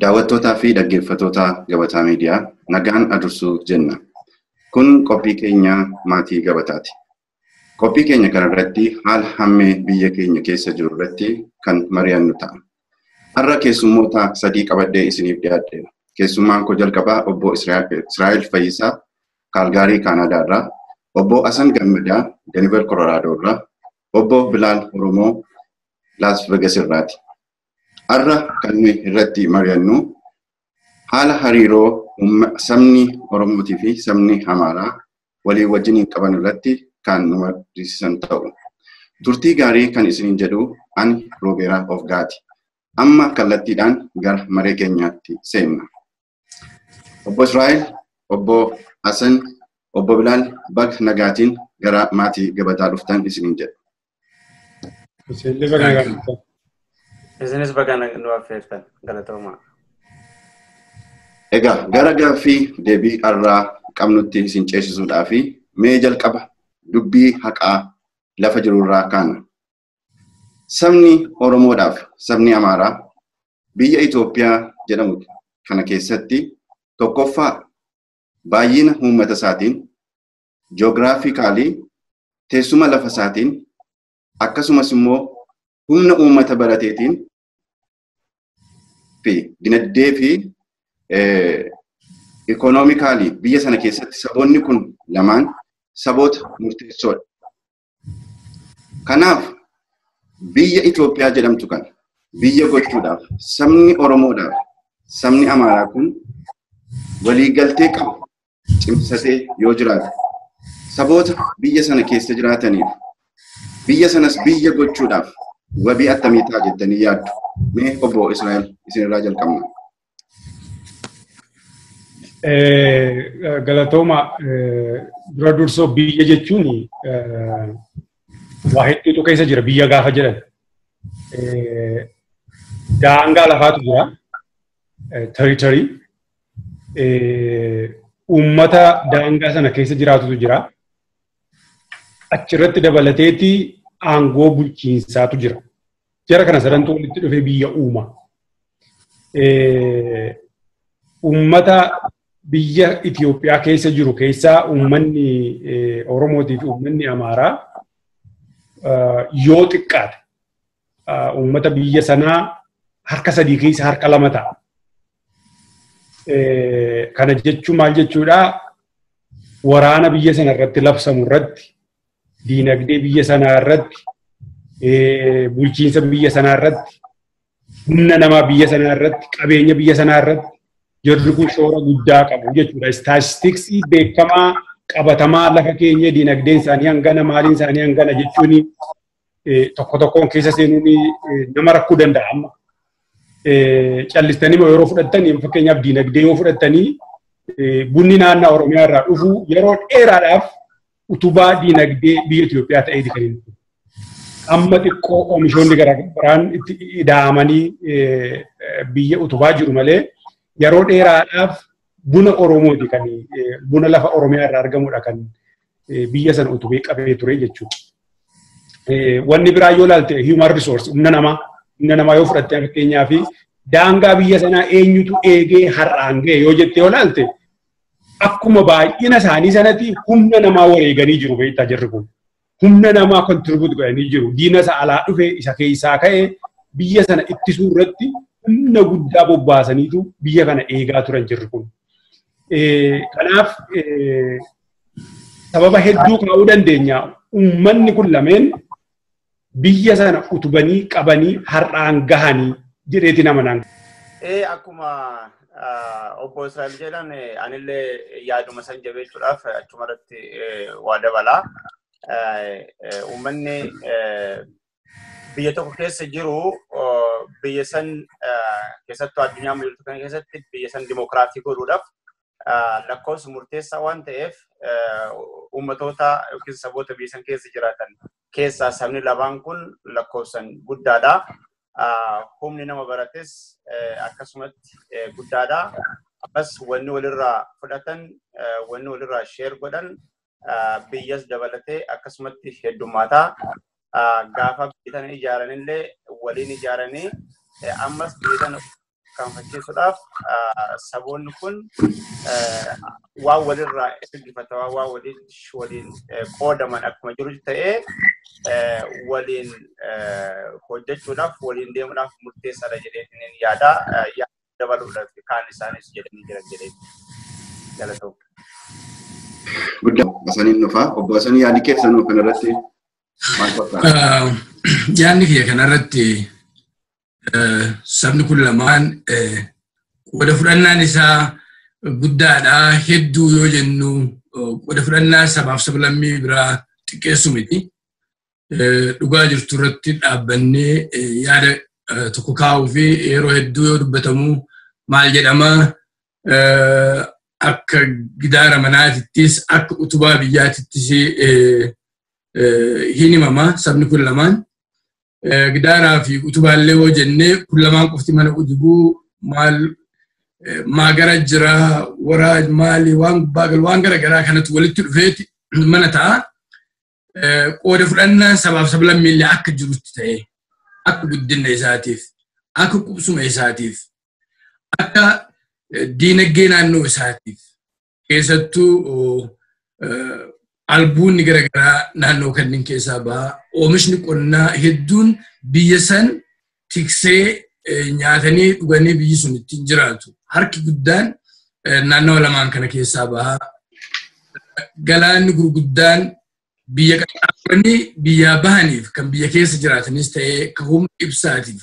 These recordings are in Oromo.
Daawwattootaa fi dhaggeeffattoota Gabataa Miidiyaa nagaan adursuu jenna. Kun qophii keenya maatii gabataati. Qophii keenya kanarratti haala hammee biyya keenya keessa jiru irratti kan mari'annu ta'a. Har'a keessummoota sadii qabadhee isiniif dhiyaadheera. Keessummaan koo jalqabaa obbo Israa'el Fayyisaa Kaalgaarii Kaanaadaa irraa, obbo Asan Gammadaa Deniver Koloraadoo irraa, obbo Bilaal Oromoo Laas Vegas irraati. Har'a kan nuyi irratti mari'annu haala hariiroo sabni Oromootii fi sabni Amaaraa walii wajjin qaban irratti kan nu mariisisan ta'u. Turtii gaarii kan isiniin jedhu ani Roobeeraa Ofgaati. Amma kallattiidhaan gara maree keenyaatti seenna. Obbo Israa'el, obbo Hasan, obbo Bilaal baga nagaatiin gara maatii gabataa dhuftan isiniin jedhu. Isinis baga nu affeertan, galatoomaa. Egaa gara gaaffii deebii har'aa qabnutti isin ceesisuudhaaf mee jalqaba dubbii haqaa lafa jirurraa kaana. Sabni Oromoodhaaf sabni Amaaraa biyya Itoophiyaa jedhamu kana keessatti tokkoffaa baay'ina uummata isaatiin, ji'oogiraafikaalii teessuma lafa isaatiin, akkasumas immoo humna uummata barateetiin fi dinagdee fi ikoonoomikaalii biyya sana keessatti saboonni kun lamaan saboota murteessoodha. Kanaaf biyya Itoophiyaa jedhamtu kana biyya gochuudhaaf sabni Oromoodhaaf sabni Amaaraa kun waliigaltee qabu cimsatee yoo jiraate saboota biyya sana keessa jiraataniif biyya sanas biyya gochuudhaaf wabii attamii ta'a jettanii yaaddu? Mee obbo Israa'el isinirraa jalqabna. Galatooma, dura dursoo biyya jechuun waa hedduutu keessa jira biyya gaafa jedhan. Daangaa lafaatu jira, territory. Uummata daangaa sana keessa jiraatutu jira. Achirratti dabalateeti aangoo bulchiinsaatu jira. Jara kana sadantuu walitti dhufee biyya uuma. Uummata biyya Itoophiyaa keessa jiru keessaa uummanni Oromootii fi uummanni Amaaraa yoo xiqqaate uummata biyya sanaa harka sadii keessa harka lama ta'a. Kana jechuun maal jechuudha? Waraana biyya sana irratti labsamu irratti, diinagdee biyya sanaa irratti, bulchiinsa biyya sanaa irratti, humna namaa biyya sanaa irratti, qabeenya biyya sanaa irratti jarri kun shoora guddaa qabu jechuudha. Istaatistiksii beekamaa qabatamaa lafa keenya diinagdeen isaanii hangana, maaliin isaanii hangana jechuun tokko tokkoon keessa seenuun nama rakkuu danda'a amma. Callistanii yeroo fudhattanii, fakkeenyaaf diinagdee yoo fudhattanii, bunni naannoo Oromiyaa irraa dhufu yeroo dheeraadhaaf utubaa diinagdee biyya Itoophiyaa ta'eeti kan inni. Amma xiqqoo oomishoonni garagaraan itti ida'amanii biyya utubaa jiru malee yeroo dheeraadhaaf buna Oromooti kan buna lafa Oromiyaa irraa argamudha kan biyya sana utubee qabee ture jechuudha. Wanni biraa yoo ilaalte human resource, humna namaa yoo fudhatte, fakkeenyaaf daangaa biyya sanaa eenyutu eegee har'aan ga'e yoo jettee yoo ilaalte, akkuma baay'ina isaanii sanatti humna namaa wareeganii jiru beektaa jirri kun. Humna namaa contribute godhanii jiru. Diina isa alaa dhufe isa keessaa ka'e biyya sana ittisuu irratti humna guddaa bobbaasaniitu biyya kana eegaa turan jirri kun. Kanaaf sababa hedduu kaa'uu dandeenya. Uummanni kun lameen biyya sana utubanii qabanii har'aan gahanii jedheeti nama naan. Akkuma obbo Israa'el jedhan, anillee yaaduma san jabeessuudhaaf achuma irratti waa dabalaa. Uummanni biyya tokko keessa jiru biyya san keessattuu addunyaa jirtu kana keessatti biyya san dimokiraatii godhuudhaaf lakkoofsa murteessaa waan ta'eef uummatoota yookiin saboota biyya san keessa jiraatan keessaa sabni lamaan kun lakkoofsan guddaadha. Humni nama barates akkasumatti guddaadha. Ammas wanni walirraa fudhatan, wanni walirraa share godhan biyyas dabalatee akkasumatti heddummaata. Gaafa biyya tana ijaaranillee waliin ijaaranii ammas biyya tana tarkaanfachiisuudhaaf saboonni kun waan walirraa ergifatamaa waan waliin qoodaman akkuma jiru ta'ee waliin hojjechuudhaaf waliin deemuudhaaf murteessaadha jedhee yaada dabaluudhaaf kaan isaanis jedhanii jiran jedhee galatoomu. Guddaa Hasaniin dhufa. Obbo Hasanii yaadni keessan kanarratti maal fakkaata? Yaadni kiyya kanarratti sabni kun lamaan qooda fudhannaan isaa guddaadha. Hedduu yoo jennu qooda fudhannaa sabaaf sablammii biraa xiqqeessu miti. Dhugaa jirtu irratti dhaabbannee yaada tokko kaa'uu fi yeroo hedduu yoo dubbatamu maal jedhama akka gidaara manaatittis akka utubaa biyyaatittis hin himama sabni kun lamaan. Gidaaraa fi utubaallee yoo jennee kun lamaan qofti mana utubuu maal maagara jira waraa maali waan gubbaa galu waan garaagaraa kanatu walitti dhufeeti mana ta'a. Qooda fudhannaan sabaaf sablammiillee akka jirutti ta'e akka guddina isaatiif akka qubsuma isaatiif akka diinagdee naannoo isaatiif keessattuu albuunni garaagaraa naannoo kanneen keessaa baha. Oomishni qonnaa hedduun biyya san tiksee nyaatanii dhuganii biyyi sun ittiin jiraatu. Harki guddaan naannawa lamaan kana keessaa baha. Galaanni gurguddaan biyya qaxxaamuranii biyyaa bahaniif kan biyya keessa jiraatanis ta'ee kan humna ibsaatiif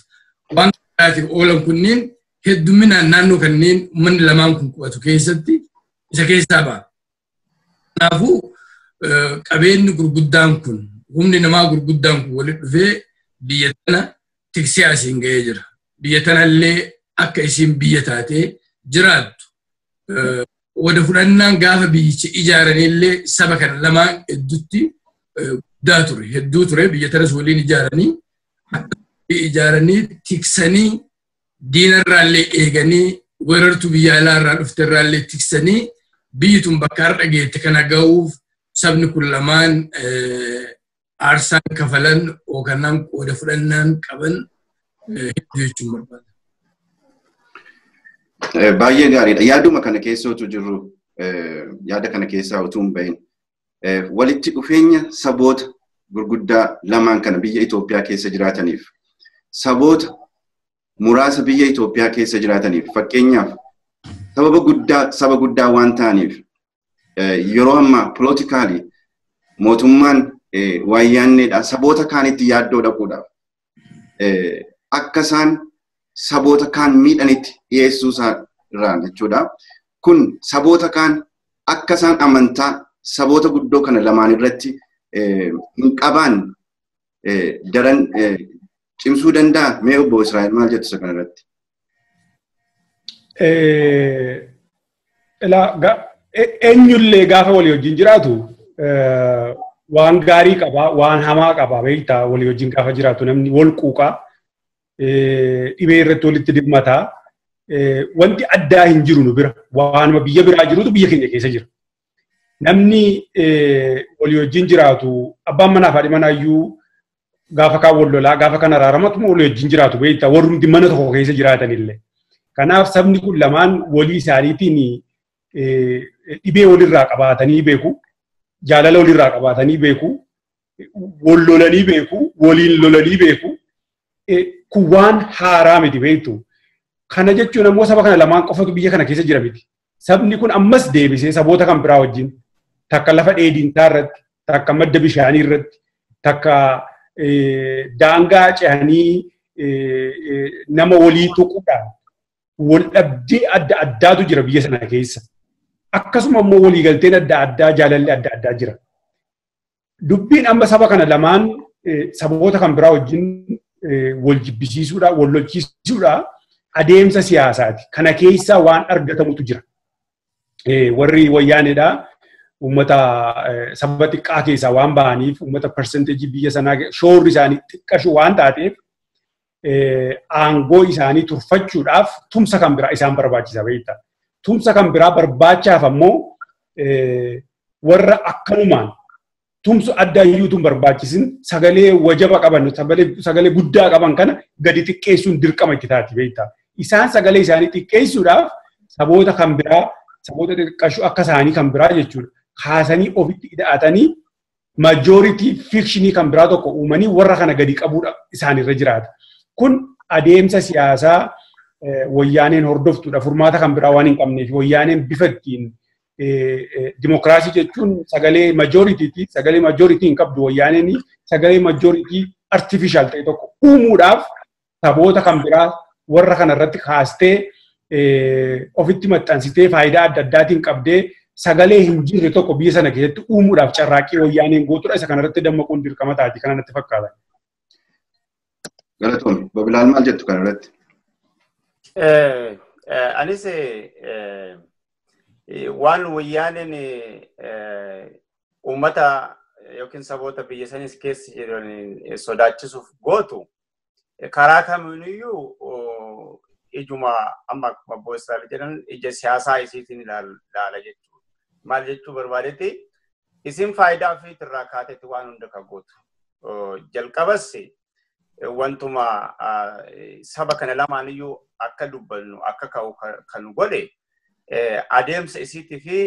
waan garaagaraatiif oolan kunneen hedduminaan naannoo kanneen uummanni lamaan kun qubatu keessatti isa keessaa baha. Kanaafuu qabeenyi gurguddaan kun humni namaa gurguddaan kun walitti dhufee biyya tana tiksee asiin ga'ee jira. Biyya tanallee akka isiin biyya taatee jiraattu. Qooda fudhannaan gaafa biyyicha ijaaranillee saba kana lamaan hedduutti guddaa ture. Hedduu ture biyya tanas waliin ijaaranii tiksanii diinarraallee eeganii weerartuu biyya alaarraa dhufterraallee tiksanii biyyi tun bakka har'a geette kana ga'uuf sabni kun lamaan aarsaan kafalan yookaan qooda fudhannaan qaban hedduu jechuun barbaada. Baay'ee gaariidha. Yaaduma kana keessa utuu jirru yaada kana keessaa utuu hin bahin walitti dhufeenya saboota gurguddaa lamaan kana biyya Itoophiyaa keessa jiraataniif saboota muraasa biyya Itoophiyaa keessa jiraataniif fakkeenyaaf sababa guddaa saba guddaa waan ta'aniif yeroo ammaa polootikaalii mootummaan waayyaanneedha saboota kaanitti yaaddoo dhaquudhaaf akka isaan saboota kaan miidhanitti dhiyeessuu irraan jechuudha. Kun saboota kaan akka isaan amantaa saboota guddoo kana lamaan irratti hin qabaan daran cimsuu danda'a. Mee obbo Israa'el maal jettu isa kanarratti? Eenyullee gaafa walii wajjin jiraatu waan gaarii qaba, waan hamaa qaba beektaa walii wajjin gaafa jiraatu namni wal quuqaa dhibee irratti walitti dhimmataa wanti addaa hin jiru nu bira waanuma biyya biraa jirutu biyya keenya keessa jira. Namni walii wajjin jiraatu abbaan manaa fi haadhi manaa iyyuu gaafa kaan wal lolaa gaafa kan araaramatu walii wajjin jiraatu beektaa warrumti mana tokko keessa jiraatanillee. Kanaaf sabni kun lamaan walii isaaniitiin dhibee walirraa qabaatanii beeku, jaalala walirraa qabaatanii beeku, wal lolanii beeku, waliin lolanii beeku. Kun waan haaraa miti beektu. Kana jechuun ammoo saba kana lamaan qofatu biyya kana keessa jira miti. Sabni kun ammas deebisee saboota kan biraa wajjin takka lafa dheedintaa irratti, takka madda bishaanii irratti, takka daangaa ce'anii nama walii tuquudhaan wal dhabdee adda addaatu jira biyya sana keessa. Akkasuma immoo waliigalteen adda addaa jaalalli adda addaa jira. Dubbiin amma saba kana lamaan saboota kan biraa wajjin wal jibbisiisuudha, wal lolchiisuudha adeemsa siyaasaati. Kana keessa waan argatamutu jira. Warri wayyaaneedha uummata saba xiqqaa keessaa waan bahaniif uummata persenteejii biyya sanaa shoorri isaanii xiqqashu waan taateef aangoo isaanii turfachuudhaaf tumsa kan biraa isaan barbaachisa beektaa. Tumsa kan biraa barbaachaaf ammoo warra akkanumaan tumsu adda iyyuu tun barbaachisin sagalee wajaba qaban sagalee guddaa qaban kana gadi xiqqeessuun dirqama itti taati beektaa. Isaan sagalee isaanii xiqqeessuudhaaf saboota kan biraa, saboota xixiqqashuu akka isaanii kan biraa jechuudha. Kaasanii ofitti hidhatanii majority fictionii kan biraa tokko uumanii warra kana gadi qabuudha isaanirra jiraata. Kun adeemsa siyaasaa wayyaaneen hordoftuudha. Furmaata kan biraa waan hin qabneef wayyaaneen bifa ittiin dimokiraasii jechuun sagalee majooritiiti. Sagalee majooritii hin qabdu wayyaaneen sagalee majooritii artificial ta'e tokko uumuudhaaf saboota kan biraa warra kana irratti kaastee ofitti maxxansitee faayidaa adda addaatiin qabdee sagalee hin jirre tokko biyya sana keessatti uumuudhaaf carraaqqii wayyaaneen gootudha. Isa kanarratti dammaquun dirqama taati. Kana natti fakkaata. Galatoomii. Babilaal maal jettu kanarratti? Anis waan wayyaaneen uummata yookiin saboota biyya sanis keessa jiran sodaachisuuf gootu karaa kamiiniyyuu ijuma amma akkuma obbo Israa'el jedhan ija siyaasaa isiitiin ilaala jechuudha. Maal jechuu barbaadetti isin faayidaa ofiitirraa kaatetti waan hunda kan gootu. Jalqabas wantuma saba kana lamaaniyyuu akka dubbannu akka ka'u kan godhe adeemsa isiitii fi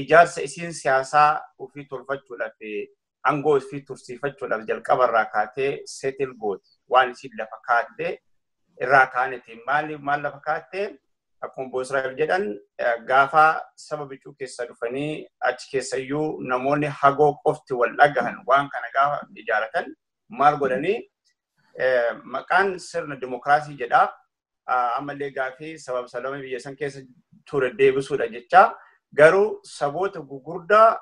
ijaarsa isiin siyaasaa ofii tolfachuudhaaf aangoo ofii tursiifachuudhaaf jalqabarraa kaatee seetil gooti. Waan isiin lafa kaattee irraa kaaneti. Maal lafa kaattee akkuma obbo Israa'el jedhan gaafa saba bicuu keessa dhufanii achi keessayyuu namoonni hagoo qofti wal dhagahan waan kana gaafa ijaaratan maal godhanii maqaan sirna dimokiraasii jedhaa ammallee gaafii sabab sablamii biyya san keessa ture deebisuudha jecha garuu saboota gugurdaa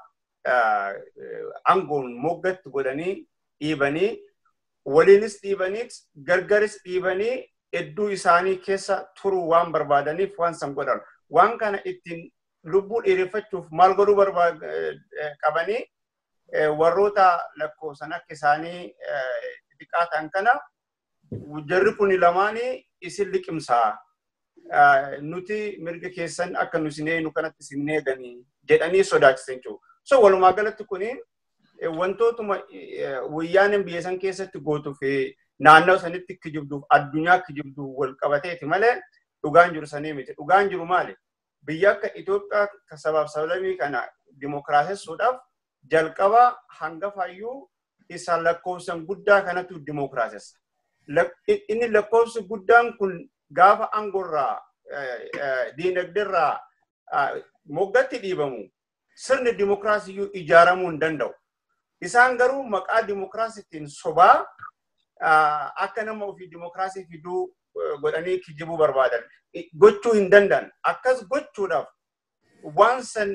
aangoon moggatti godhanii dhiibanii waliinis dhiibanii gargaris dhiibanii hedduu isaanii keessa turuu waan barbaadaniif waan san godhan. Waan kana ittiin lubbuu dheereffachuuf maal godhuu qabanii warroota lakkoofsan akka isaanii xixiqqaa ta'an kana jarri kun lamaanii isin liqimsaa. Nuti mirga keessan akka nu isin eegnu kanatti isin eeganii jedhanii sodaachisan jechuudha. So walumaa galatti kuni wantootuma wayyaaneen biyya san keessatti gootuu fi naannoo sanitti kijibduuf addunyaa kijibduuf wal qabateeti malee dhugaan jiru sanii miti. Dhugaan jiru maali? Biyya akka Itoophiyaa kan sabaaf sablamii kana dimokiraasessuudhaaf jalqaba hangafayyuu isa lakkoofsan guddaa kanatu dimokiraasessa. Inni lakkoofsi guddaan kun gaafa aangoorraa diinagdeerraa moggatti dhiibamu sirni dimokiraasiyyuu ijaaramuu hin danda'u. Isaan garuu maqaa dimokiraasiitiin sobaa akka nama ofii dimokiraasii fiduu godhanii kijibuu barbaadan. Gochuu hin danda'an. Akkas gochuudhaaf waan san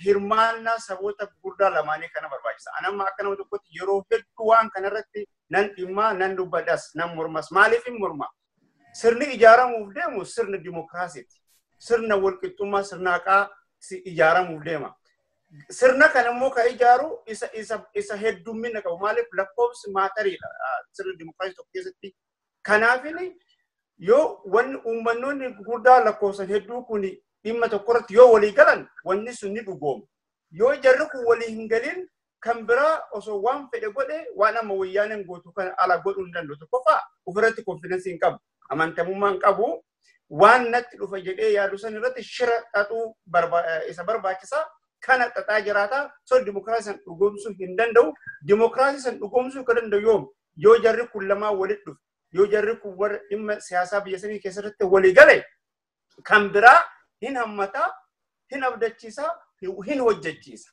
hirmaannaa saboota gurguddaa lamaanii kana barbaachisa. Ani amma akka nama tokkotti yeroo hedduu waan kanarratti nan dhimmaa, nan dubbadhas, nan mormas. Maaliif hin morma? Sirni ijaaramuuf deemu sirna dimokiraasiiti. Sirna walqixxummaa, sirna haqaa ijaaramuuf deema. Sirna kana immoo kan ijaaru isa heddummina qabu. Maaliif lakkoofsi maatariidha sirna dimokiraasii tokko keessatti. Kanaafini yoo wanni uummannoonni gurguddaa lakkoofsan hedduu kun dhimma tokko irratti yoo walii galan wanni sun ni dhugooma. Yoo jarri kun walii hin galin kan biraa osoo waan fedhe godhe waan amma wayyaaneen gootu kana ala godhuu hin danda'u. Tokkoffaa ofirratti konfidensii hin qabu. Amantamummaa hin qabu. Waan natti dhufa jedhee yaadu san irratti shira xaxuu isa barbaachisa. Kana xaxaa jiraata. So dimokiraasii san dhugoomsuu hin danda'u. Dimokiraasii san dhugoomsuu kan danda'u yoom? Yoo jarri kun lamaan walitti dhufe. Yoo jarri kun warra dhimma siyaasaa biyya sanii keessatti walii gale kan biraa hin hammataa, hin abdachiisaa, hin hojjechiisa.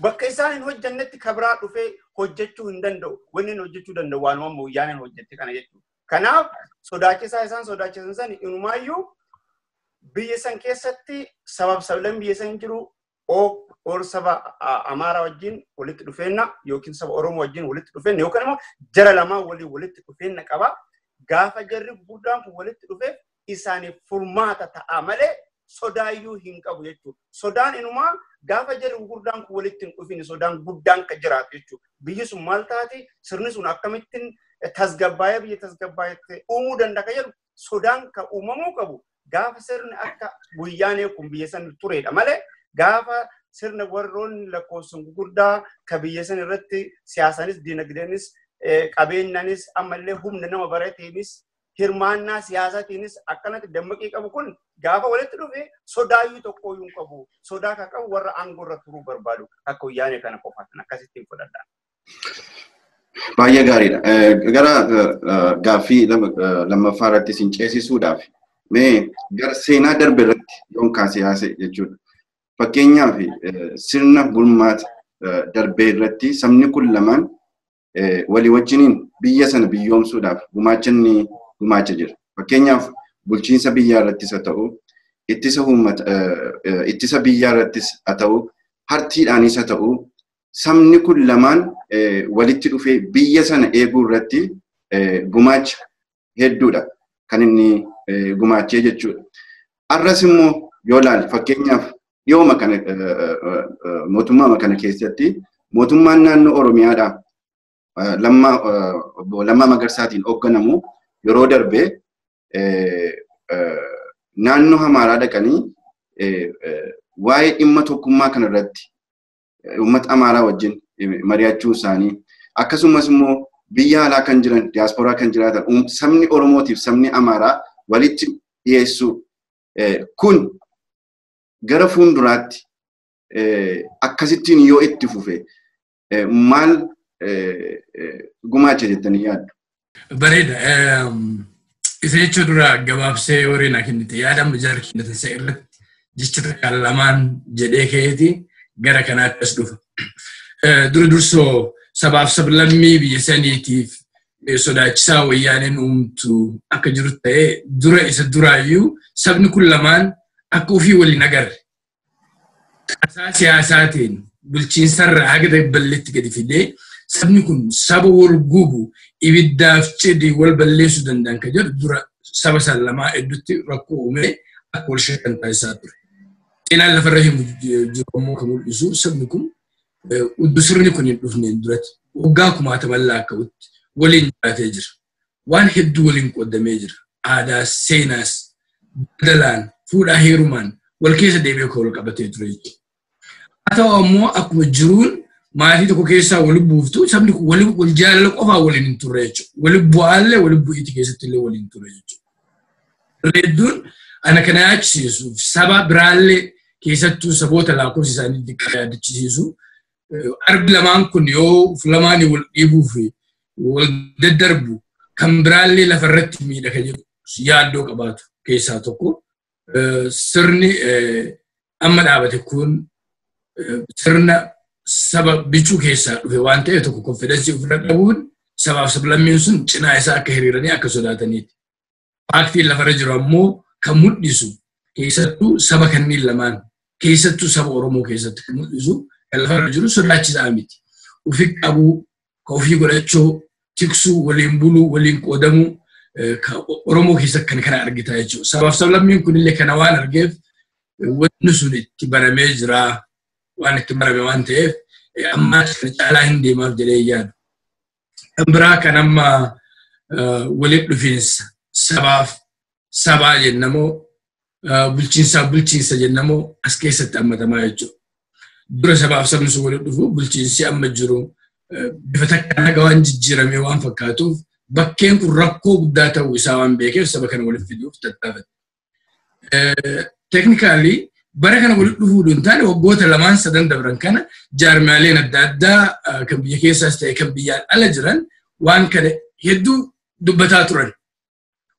Bakka isaan hin hojjannetti kan biraa dhufee hojjechuu hin danda'u. Wanni hin hojjechuu danda'u waanuma wayyaaneen hojjette kana jechuudha. Kanaaf sodaachisaa isaan sodaachisan san inumaayyuu biyya san keessatti sabab sablan biyya san jiru or saba Amaaraa wajjin walitti dhufeenna yookiin saba Oromoo wajjin walitti dhufeenna yookaan immoo jara lamaan waliin walitti dhufeenna qaba. Gaafa jarri guddaan kun walitti dhufeef isaaniif furmaata ta'a malee sodaayyuu hin qabu jechuudha. Sodaan inumaa gaafa jarri gurguddaan kun walitti hin dhufin sodaan guddaan kan jiraatu jechuudha. Biyyi sun maal taati? Sirni sun akkamittiin tasgabbaa'ee biyya tasgabbaa'etti uumuu danda'a kan jedhu sodaan kan uumamuu qabu gaafa sirni akka wayyaanee kun biyya san turedha malee gaafa sirna warroonni lakkoofsan gurguddaa kan biyya san irratti siyaasaanis diinagdeenis qabeenyaanis ammallee humna nama barateenis Hirmaannaa siyaasaatiinis akkanatti dammaqii qabu kun gaafa walitti dhufe sodaayyuu tokkooyyuu hin qabu. Sodaa kan qabu warra aangoo irra turuu barbaadu akka wayyaanee kana qofaatan akkasittiin fudhadha. Baay'ee gaariidha. Gara gaaffii lammaffaa irratti isin ceesisuudhaaf mee gara seenaa darbe irratti yoon kaasee haasa'e jechuudha. Fakkeenyaaf sirna bulmaata darbee irratti sabni kun lamaan walii wajjiniin biyya sana biyyoomsuudhaaf gumaacha inni gumaacha jira. Fakkeenyaaf bulchiinsa biyyaa irrattis haa ta'u, ittisa biyyaa irrattis haa ta'u, hartiidhaanis haa ta'u, sabni kun lamaan walitti dhufee biyya sana eeguu irratti gumaacha hedduudha kan inni gumaachee jechuudha. Arras immoo yoo ilaalle fakkeenyaaf dhiyooma kana mootummaa kana keessatti mootummaan naannoo Oromiyaadhaa Lammaa Magarsaatiin hoogganamu yeroo darbe naannoo Amaaraa dhaqanii waa'ee dhimma tokkummaa kanarratti uummata Amaaraa wajjin mari'achuu isaanii akkasumas immoo biyya alaa kan jiran diyaasporaa kan jiraatan sabni Oromootiif sabni Amaaraa walitti dhiyeessuu kun gara fuulduraatti akkasittiin yoo itti fufe maal gumaacha jettanii yaaddu? Bareeda. Isa jechuu dura gabaabsee horii naa kennite yaada amma jaarri kennite isa irratti jecha takka lamaan jedhee ka'eeti gara kanaatti as dhufa. Dura dursoo sabaaf sablammii biyya saniitiif sodaachisaa wayyaaneen uumtu akka jiru ta'ee dura isa duraayyuu sabni kun lamaan akka ofii waliin agarre. Qaasaa siyaasaatiin bulchiinsarraa haga dabballeetti gadi fidee sabni kun saba wal gubu ibiddaaf cidii wal balleessuu danda'an kan jedhu dura saba san lamaa hedduutti rakkoo uumee akka wal shakkan taasisaa ture. Xinaan lafarra himu jiru ammoo kan mul'isu sabni kun udduu sirni kun hin dhufneen duratti waggaa kumaataman lakkaa'utti waliin jiraatee jira. Waan hedduu waliin qoodamee jira. Aadaas, seenaas, daldalaan, fuudhaa heerumaan wal keessa deebi'ee kan wal qabatee ture jechuudha. Haa ta'u ammoo akkuma jiruun maatii tokko keessaa wal buuftu sabni kun wal jaalala qofaa waliin hin turre jechuudha. Wal bu'aallee wal bu'iitii keessatti illee waliin turre jechuudha. Hedduun ana kana yaachisiisu saba biraallee keessattuu saboota lakkoofsi isaanii xiqqaa yaadachiisu. Arbi lamaan kun yoo lamaanii wal dhiibuu fi wal daddarbu kan biraallee lafarratti miidha kan jedhu yaaddoo qabaatu keessaa tokko. Sirni amma dhaabate kun sirna saba bicuu keessaa dhufe waan ta'eef tokko konfidensii ofirra dhabuun sabaaf sablammiin sun cinaa isaa akka hiriiranii akka sodaataniiti. Faaktiin lafarra jiru ammoo kan mul'isu keessattuu saba kanneen lamaan keessattuu saba Oromoo keessatti kan mul'isu kan lafarra jiru sodaachisaa miti. Ufi qabuu, kan ofii godhachuu, tiksuu, waliin buluu, waliin qoodamuu Oromoo keessatti kan kana argita jechuudha. Sabaaf sablammiin kunillee kana waan argeef wanni sun itti baramee jira. Waan itti barame waan ta'eef ammaa kana caalaa hin deemaaf jedhee yaadu. Kan biraa kan amma walitti dhufiinsa sabaaf sabaa jennamoo bulchiinsaaf bulchiinsa jennamoo as keessatti hammatamaa jechuudha. Dura sabaaf sabni sun walitti dhufu bulchiinsi amma jiru bifa takkaan haga waan jijjiiramee waan fakkaatuuf bakkeen kun rakkoo guddaa ta'uu isaa waan beekeef saba kana walitti fiduuf tattaafate. Teeknikaalii bara kana walitti dhufuu hin taane waggoota lamaan sadan dabran kana jaarmiyaaleen adda addaa kan biyya keessaas ta'e kan biyyaan ala jiran waan kana hedduu dubbataa turan.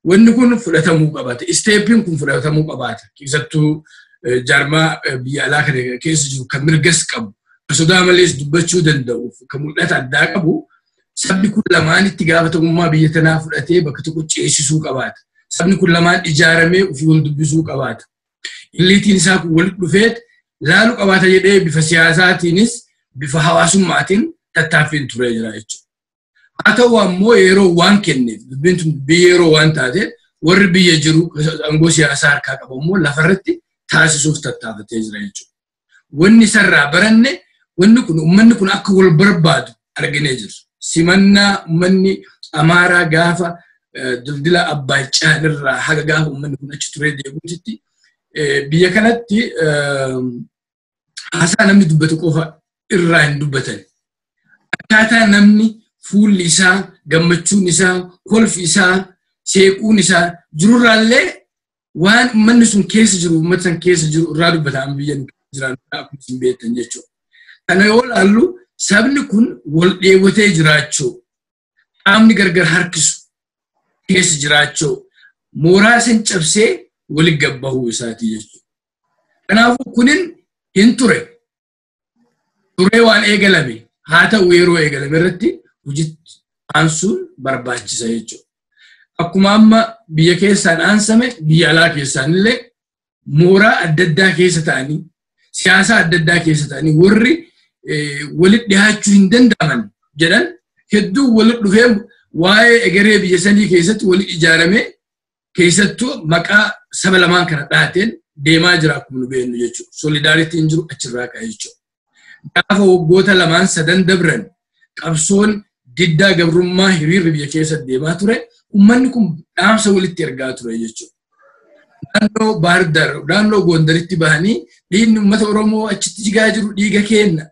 Wanni kun fudhatamuu qabaata. Isteeppiin kun fudhatamuu qabaata. Keessattuu jaarmaa biyya alaa kana keessa jiru kan mirgas qabu, kan sodaa malees dubbachuu danda'u, kan mul'ata addaa qabu sabni kun lamaan itti gaafatamummaa biyya tanaa fudhatee bakka tokko ceesisuu qabaata. Sabni kun lamaan ijaaramee ofii wal dubbisuu qabaata. Illiitiin isaa kun walitti dhufeet laaluu qabaata jedhee bifa siyaasaatiinis bifa hawaasummaatiin tattaaffiin turee jira jechuudha. Haa ta'u ammoo yeroo waan kenneef dubbiin tun dubbii yeroo waan taateef warri biyya jiru aangoo siyaasaa harkaa qabu ammoo lafarratti taasisuuf tattaafatee jira jechuudha. Wanni isarraa baranne wanni kun uummanni kun akka wal barbaadu arginee jirra. Simannaa uummanni Amaaraa gaafa dildila Abbaay Caanirraa haga gaafa uummanni kun achi turee deebi'utti biyya kanatti haasaa namni dubbatu qofa irraa hin dubbatan. Akkaataa namni fuulli isaa, gammachuun isaa, kolfi isaa, seequun isaa jirurraallee waan uummanni sun keessa jiru uummata san keessa jiru irraa dubbataan biyya jiran akkuma isin beektan jechuudha. Kana yoo ilaallu sabni kun wal dheewwatee jiraachuu qaamni gargar harkisu keessa jiraachuu mooraa san cabsee walitti gabbahuu isaati jechuudha. Kanaafuu kunin hin ture. Turee waan eegalame haa ta'u yeroo eegalame irratti hojiitti aansuun barbaachisa jechuudha. Akkuma amma biyya keessaan aansame biyya alaa keessaan illee mooraa adda addaa keessa ta'anii siyaasa adda addaa keessa ta'anii warri walitti dhiyaachuu hin danda'aman jedhan hedduu walitti dhufee waa'ee egeree biyya sanii keessatti walitti ijaaramee keessattuu maqaa saba lamaan kana dhaateen deemaa jira akkuma nu beeknu jechuudha. Solidaaritiin jiru achirraa ka'e jechuudha. Gaafa waggoota lamaan sadan dabran qabsoon diddaa gabrummaa hiriirri biyya keessa deemaa ture uummanni kun dhaamsa walitti ergaa ture jechuudha. Naannoo Baahir Daar, naannoo Gondaritti bahanii dhiigni uummata Oromoo achitti jigaa jiru dhiiga keenna.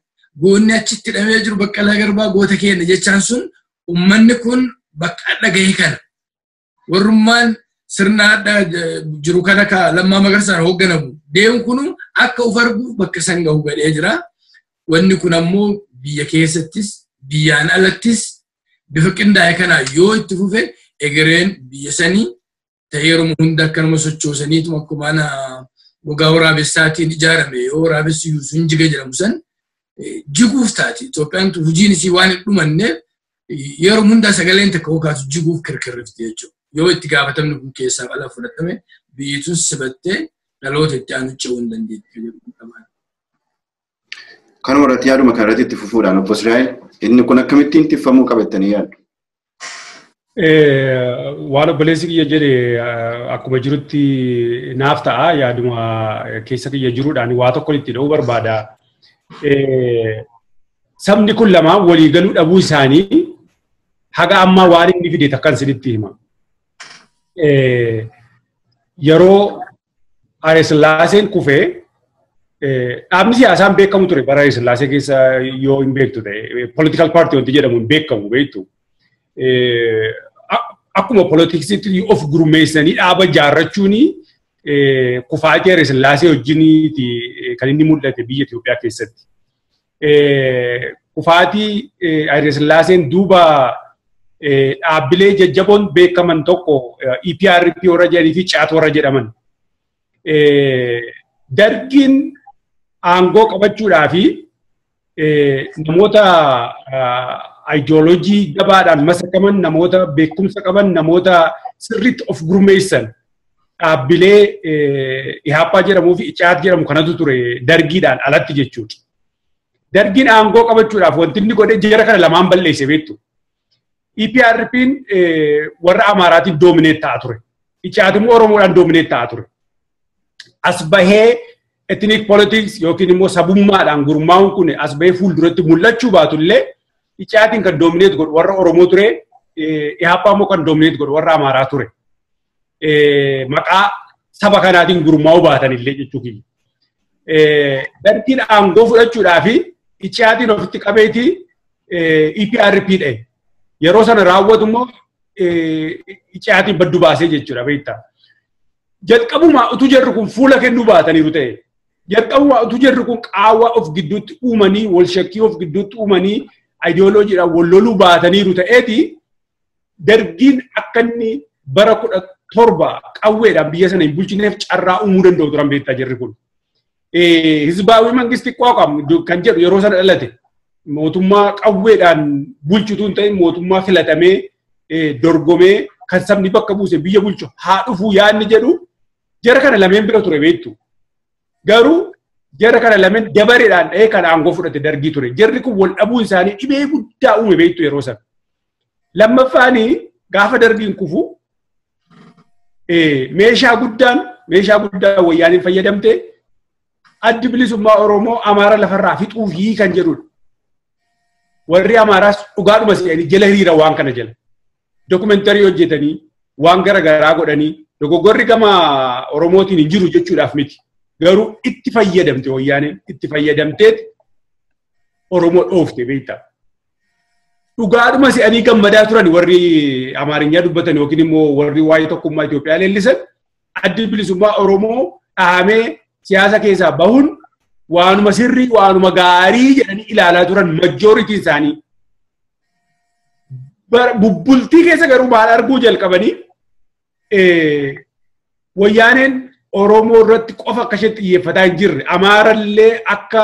Goonni achitti hidhamee jiru Baqqalaa Garbaa goota keenna jechaan sun uummanni kun bakka adda gahe kana. Warrummaan sirna adda jiru kana ka Lammaa Magarsaan hoogganamu deemu kun akka of arguuf bakka san gahu gadhee jira. Wanni kun ammoo biyya keessattis biyyaan alattis bifa qindaa'e kanaa yoo itti fufe egereen biyya sanii ta'ee yeroo hunda akkanuma sochoosaniitu akkuma ana gogaa waraabessaatiin ijaarame yoo waraabessi sun jiga jedhamu san jiguuf taati. Itoophiyaan hojiin isii waan hin dhumanneef yeroo hundaa sagaleen takka hokaatu jiguuf kirkirrifti jechuudha. Yoo itti gaafatamni kun keessaa ala fudhatame biyyi tun sibattee dhaloota itti aanu ce'uu hin dandeetti. Kanuma irratti yaaduma kana irratti itti fufuudhaan obbo Israa'el inni kun akkamittiin tiffamuu qaba jettanii yaaddu? Waan obboleessi kiyya jedhe akkuma jirutti naaf ta'a yaaduma keessa kiyya jiruudhaan waa tokko itti dha'uu barbaada. Sabni kun lamaan walii galuu dhabuu isaanii haga ammaa waan inni fide takkan isinitti hima. Yeroo Haile Sillaaseen kufee dhaabni siyaasaan beekamu ture bara Haile Sillaasee keessa yoo hin beektu ta'e political party wanti jedhamu hin beekamu beektu. Akkuma politiksiitti of gurmeessanii dhaaba ijaarrachuun kufaatii Haile Sillaasee wajjiniiti kan inni mul'ate biyya Itoophiyaa keessatti. Kufaatii Haile Sillaaseen duuba dhaabbilee jajjaboon beekaman tokko EPRP warra jedhanii fi CAT warra jedhaman. Dargiin aangoo qabachuudhaa fi namoota ideoloojii jabaadhaan masakaman, namoota beekumsa qaban, namoota sirriitti of gurmeessan dhaabbilee IHAPA jedhamuu fi ICAT jedhamu kanatu ture dargiidhaan alatti jechuudha. Dargiin aangoo qabachuudhaaf wanti inni godhe jara kana lamaan balleesse beektu. EPRP'n warra Amaaraatiin doomineet ta'aa ture. ICAT immoo Oromoodhaan doomineet ta'aa ture. As bahee ethnic politics yookiin immoo sabummaadhaan gurmaa'uun kun as bahee fuulduratti mul'achuu baatullee ICATiin kan doomineet godhu warra Oromoo ture, IHAPA immoo kan doomineet godhu warra Amaaraa ture. Maqaa saba kanaatiin gurmaa'uu baatanillee jechuu kiyya. Dargiin aangoo fudhachuudhaa fi ICATiin ofitti qabeetii EPRP dha'e. Yeroo sana raawwatu immoo ICATiin baddu baasee jechuudha beektaa. Jalqabumaa utuu jarri kun fuula kennuu baataniiru ta'e. Jalqabumaa utuu jarri kun qaawwaa of gidduutti uumanii, wal shakkii of gidduutti uumanii, ideoloojiidhaan wal loluu baataniiru ta'eeti dargiin akka inni bara 17 qawweedhaan biyya sana hin bulchineef carraa uumuu danda'u turan beektaa jarri kun. Hizbaawii mangisti qoqam kan jedhu yeroo sana dhalate mootummaa qawweedhaan bulchitu hin ta'in mootummaa filatamee dorgomee kan sabni bakka buuse biyya bulchu haa dhufuu yaadni jedhu jara kana lameen bira ture beektu. Garuu jara kana lameen dabareedhaan dha'ee kan aangoo fudhate dargii ture. Jarri kun wal dhabuun isaanii dhibee guddaa uume beektu yeroo sana. Lammaffaanii gaafa dargiin kufu meeshaa guddaa wayyaaniin fayyadamte addi bilisummaa Oromoo Amaara lafarraa fixuufii kan jedhudha. Warri Amaaraas dhugaadhuma se'anii jala hiriira waan kana jala. Dokumentarii hojjetanii waan garaagaraa godhanii dogoggorri gama Oromootiin hin jiru jechuudhaaf miti. Garuu itti fayyadamte wayyaaneen itti fayyadamteet Oromoo dhoofte beektaa. Dhugaadhuma si'anii gammadaa turan warri Amaarinyaa dubbatan yookiin immoo warri waa'ee tokkummaa Itoophiyaa leellisan addi bilisummaa Oromoo dhahamee siyaasa keessaa bahuun waanuma sirrii waanuma gaarii jedhanii ilaalaa turan majooritiin isaanii. Bubbultii keessa garuu maal arguu jalqabanii wayyaaneen Oromoo irratti qofa akka isheen xiyyeeffataa hin jirre Amaarallee akka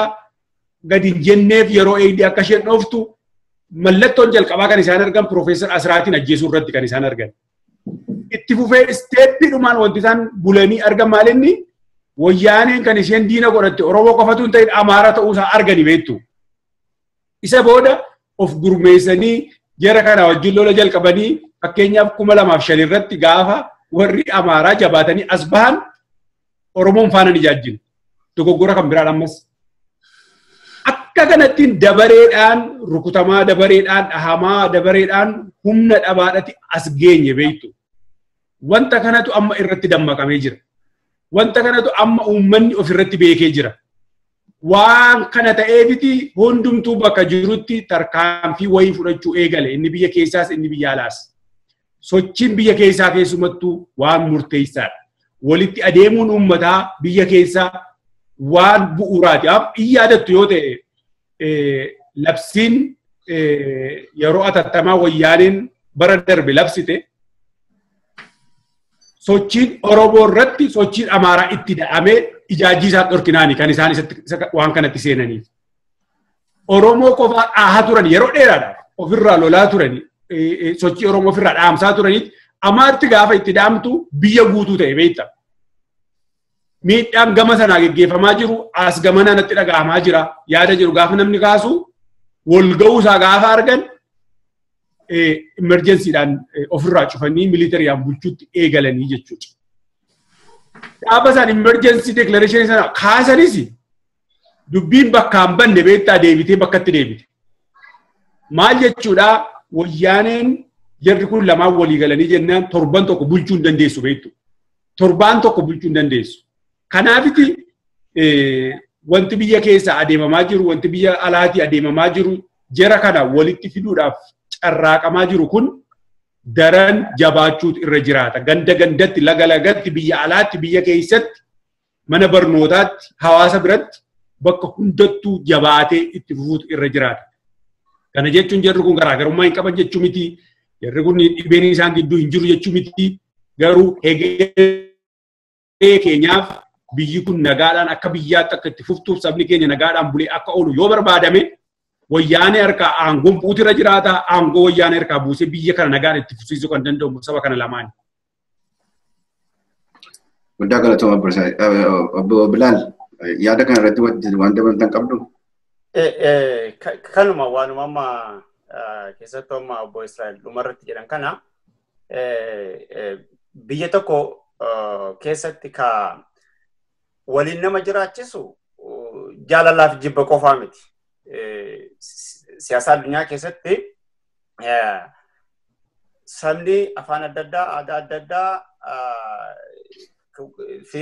gadi hin jenneef yeroo eegdee akka isheen dhooftu mallattoon jalqabaa kan isaan argan Piroofeesar Asraatiin ajjeesuu irratti kan isaan argan. Itti fufee isteeppiidhumaan wanti isaan bulanii argan maal inni wayyaaneen kan isheen diina godhatte Oromoo qofatu hin ta'in Amaara ta'uusaa argani beektu. Isa booda of gurmeessanii jara kana wajjin lola jalqabanii fakkeenyaaf 2005 irratti gaafa warri Amaaraa jabaatanii as bahan Oromoon faana ni ijaajjin. Dogoggora kan biraan ammas. Akka kanattiin dabareedhaan rukutamaa, dabareedhaan dhahamaa, dabareedhaan humna dhabaadhati as geenye beektu. Wanta kanatu amma irratti dammaqamee jira. Wanta kanatu amma uummanni ofirratti beekee jira. Waan kana ta'eefiti hundumtuu bakka jirutti tarkaanfii wayii fudhachuu eegale. Inni biyya keessaas inni biyya alaas. Sochiin biyya keessaa keessumattuu waan murteessaadha. Walitti adeemuun uummataa biyya keessaa waan bu'uuraati. In yaadattu yoo ta'e labsiin yeroo atattamaa wayyaaneen bara darbe labsite sochiin Oromoo irratti sochiin Amaaraa itti da'amee ijaajjii isaan dhorkinaani kan isaan waan kanatti seenaniif. Oromoo qofaa dhaahaa turan yeroo dheeraadhaaf ofirraa lolaa turani sochii Oromoo ofirraa dhaamsaa turaniif Amaarti gaafa itti dhaamtu biyya guutuu ta'e beekta. Miidhaan gama sanaa geggeeffamaa jiru as gamanaa natti dhaga'amaa jira yaada jiru gaafa namni kaasu wal ga'uusaa gaafa argan emerjensiidhaan ofirraa cufanii miilitariyaan bulchuutti eegalanii jechuudha. Gaafa isaan emergency declaration sana kaasanis dubbiin bakka hin banne beektaa deebitee bakkatti deebite. Maal jechuudha wayyaaneen jarri kun lamaan walii galanii jennaan torban tokko bulchuu hin dandeessu beektu. Torbaan tokko bulchuu hin dandeessu. Kanaafiti wanti biyya keessa adeemamaa jiru, wanti biyya alaatii adeemamaa jiru jara kana walitti fiduudhaaf carraaqamaa jiru kun daran jabaachuutu irra jiraata. Ganda gandatti, laga lagatti, biyya alaatti, biyya keessatti, mana barnootaatti, hawaasa biratti bakka hundattuu jabaatee itti fufuutu irra jiraata. Kana jechuun jarri kun garaagarummaa hin qaban jechuu miti. Jarri kun dhibeen isaan gidduu hin jiru jechuu miti. Garuu hegeree keenyaaf biyyi kun nagaadhaan akka biyyaatti akka itti fuftuuf sabni keenya nagaadhaan bulee akka oolu yoo barbaadame wayyaanee harkaa aangoon bu'uutu irra jiraata. Aangoo wayyaanee harkaa buusee biyya kana nagaan itti fufsiisuu kan danda'u saba kana lamaani. Guddaa galatooma obbo Bilaal yaada kana irratti waan dabalatan qabdu? Kanuma waanuma amma keessattuu amma obbo Israa'el dhumarratti jedhan kana biyya tokko keessatti ka waliin nama jiraachisu jaalalaaf jibba qofaa miti. Siyaasa addunyaa keessatti sabni afaan adda addaa, aadaa adda addaa fi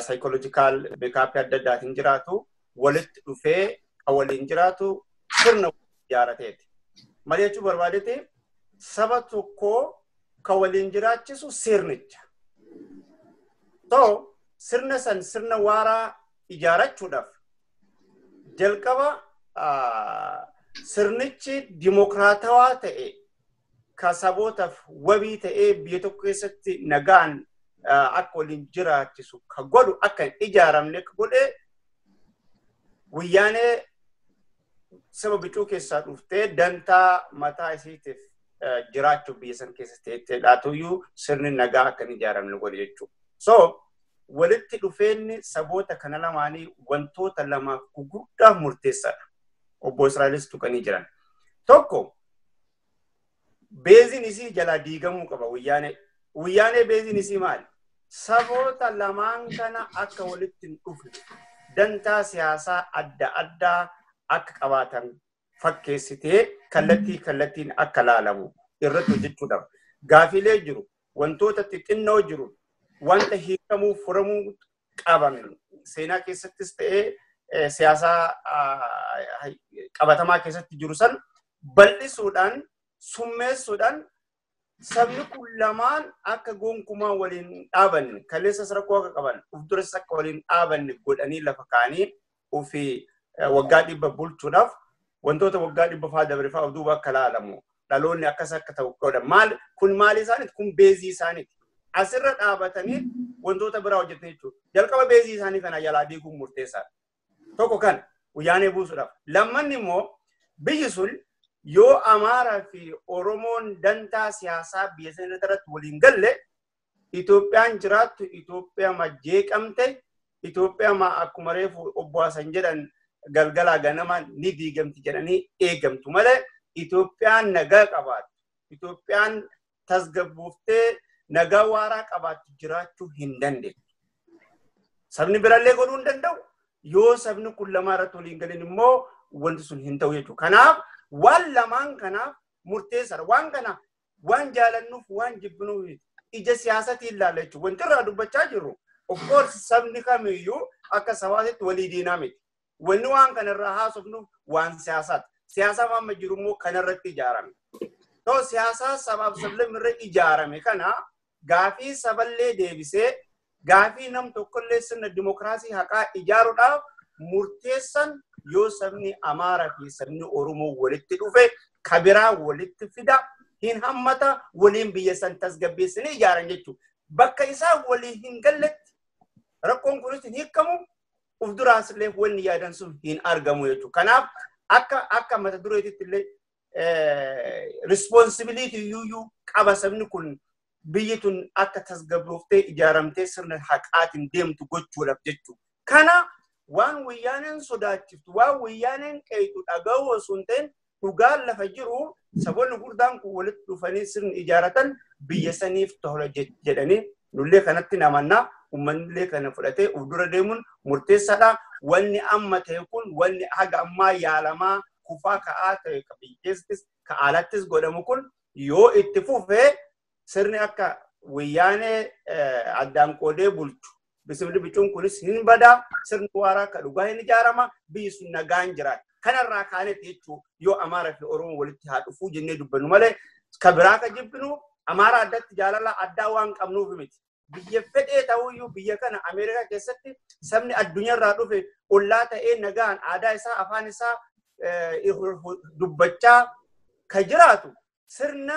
psychological makeup adda addaatiin jiraatu walitti dhufee kan waliin jiraatu sirna ijaarateeti. Maal jechuu barbaadeeti saba tokko kan waliin jiraachisu sirnicha. So sirna san sirna waaraa ijaarachuudhaaf jalqaba sirnichi dimokiraatawaa ta'e ka sabootaaf wabii ta'ee biyya tokko keessatti nagaan akka waliin jiraachisu ka godhu akka hin ijaaramne ka godhe wayyaanee saba bicuu keessaa dhuftee dantaa mataa isiitiif jiraachuuf biyya san keessa teettee dhaatuyyuu sirni nagaa akka hin ijaaramne godhe jechuudha. So walitti dhufeenyi saboota kana lamaanii wantoota lamaaf gurguddaaf murteessaadha. Obbo Israa'elis tuqanii jiran. Tokko beeziin isii jalaa diigamuu qaba wayyaanee. Wayyaanee beeziin isii maali? Saboota lamaan kana akka walitti hin dhufne dantaa siyaasaa adda addaa akka qabaatan fakkeessitee kallattii kallattiin akka laalamu irratti hojjechuudhaaf. Gaafiilee jiru, wantoota xixinnoo jiru, wanta hiikamuu furamuu qaban seenaa keessattis ta'ee siyaasaa qabatamaa keessatti jiru san Bal'isuudhaan summeessuudhaan sabni kun lamaan akka gonkumaa waliin dhaabanne kaleessas rakkoo akka qaban uf duras akka waliin dhaabanne godhanii lafa kaanii ofii waggaa 100 bulchuudhaaf wantoota waggaa 100 faa dabre faa of duuba akka laalamu dhaloonni akkas akka ta'u godhan. Maal kun maali isaaniiti? Kun beezii isaaniiti. Asirra dhaabatanii wantoota biraa hojjetan jechuudha. Jalqaba beezii isaanii kana jalaa diiguun murteessaadha. Tokko kan wayyaanee buusuudhaaf. Lammanni immoo biyyi sun yoo Amaaraa fi Oromoon dantaa siyaasaa biyya sana irratti waliin galle Itoophiyaan jiraattu Itoophiyaa ma jeeqamte Itoophiyaa ma akkuma reefu obbo Hasan jedhan galgalaa ganama ni diigamti jedhanii eegamtu malee Itoophiyaan nagaa qabaattu Itoophiyaan tasgabbooftee nagaa waaraa qabaattu jiraachuu hin dandeettu. Sabni birallee godhuu hin danda'u. Yoo sabni kun lamaa irratti waliin galin immoo wanti sun hin ta'u jechuudha. Kanaaf waan lamaan kanaaf murteessaadha. Waan kana waan jaalannuuf waan jibbinuuf ija siyaasatiin ilaalla jechuudha. Wanti irraa dubbachaa jirru of course sabni kamiyyuu akka sabaatitti walii diinaa miti. Wanni waan kanarraa haasofnuuf waan siyaasaati. Siyaasaaf amma jiru immoo kanarratti ijaarame. Ta'u siyaasaa sabaaf sablammirra ijaarame kana gaafii saballee deebisee gaafii nam tokkollee sirna dimokiraasii haqaa ijaaruudhaaf murteessan yoo sabni Amaaraa fi sabni Oromoo walitti dhufe kabiraa walitti fida hin hammata waliin biyya san tasgabbeessanii ijaaran jechuudha. Bakka isaan waliin hin galletti rakkoon kunis hin hiikamu uf duraas illee wanni yaadan sun hin argamu jechuudha. Kanaaf akka mata dureetitti illee responsibility iyyuu qaba sabni kun biyyi tun akka tasgabbooftee ijaaramtee sirna haqaatiin deemtu gochuudhaaf jechuudha. Kana waan wayyaaneen sodaachiftu waan wayyaaneen qeetu dhaga'uu osoo hin ta'in dhugaan lafa jiru saboonni gurguddaan kun walitti dhufanii sirni ijaaratan biyya saniif tola jedhanii nullee kanatti namannaa uummanni kana fudhatee uf dura deemuun murteessaadha. Wanni amma ta'e kun wanni haga ammaa yaalamaa kufaa ka'aa ta'e ka biyya keessattis ka alattis godhamu kun yoo itti fufee sirni akka wayyaanee addaan qoodee bulchu bisimni bicuun kunis hin badaa sirni waaraa ka dhugaa hin ijaarama biyyi sun nagaan jiraata. Kanarraa kaanetti jechuu yoo Amaaraa fi Oromoo walitti haa dhufuu jennee dubbannu malee ka biraa ka jibbinu Amaaraa addatti jaalala addaa waan qabnuuf miti. Biyya fedhee ta'uyyuu biyya kana Ameerikaa keessatti sabni addunyaarraa dhufe ollaa ta'ee nagaan aadaa isaa afaan isaa dubbachaa ka jiraatu sirna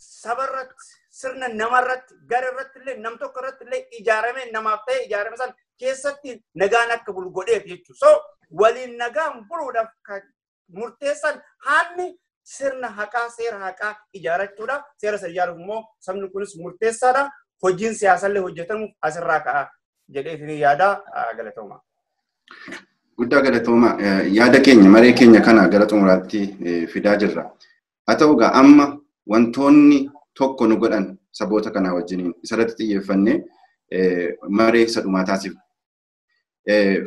sabarratti sirna namarratti gara irratti illee nam tokko irratti illee ijaaramee namaaf ta'e ijaarame san keessatti nagaan akka bulu godheef jechuudha. So waliin nagaan buluudhaaf kan murteessan haalli sirna haqaa seera haqaa ijaarrachuudha. Seera sana ijaaruuf immoo sabni kunis murteessaadha. Hojiin siyaasallee hojjetamu asirraa ka'a jedheetiin yaada galatooma. Guddaa galatooma. Yaada keenya maree keenya kana gara xumuraatti fidaa jirra. Haa ta'u egaa amma wantoonni tokko nu godhan saboota kanaa wajjiniin isarratti xiyyeeffannee maree isa dhumaa taasifna.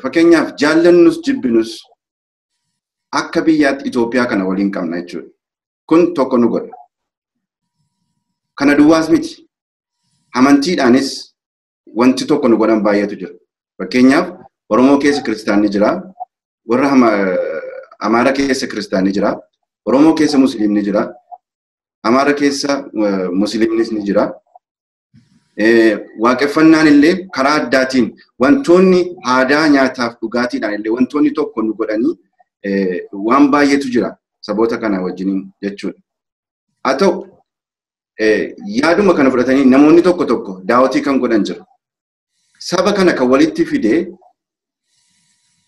Fakkeenyaaf jaallannus jibbinus akka biyyaatti Itoophiyaa kana waliin qabna jechuudha. Kun tokko nu godha. Kana duwwaas miti. Amantiidhaanis wanti tokko nu godhan baay'eetu jira. Fakkeenyaaf Oromoo keessa kiristaanni jira, warra Amaara keessa kiristaanni jira, Oromoo keessa Musliimni jira, Amaara keessa Musliimnis ni jira. Waaqeffannaan illee karaa addaatiin wantoonni aadaa nyaataaf dhugaatiidhaan illee wantoonni tokko nu godhanii waan baay'eetu jira saboota kana wajjiniin jechuudha. Haa ta'u yaaduma kana fudhatanii namoonni tokko tokko daawwatii kan godhan jira. Saba kana kan walitti fidee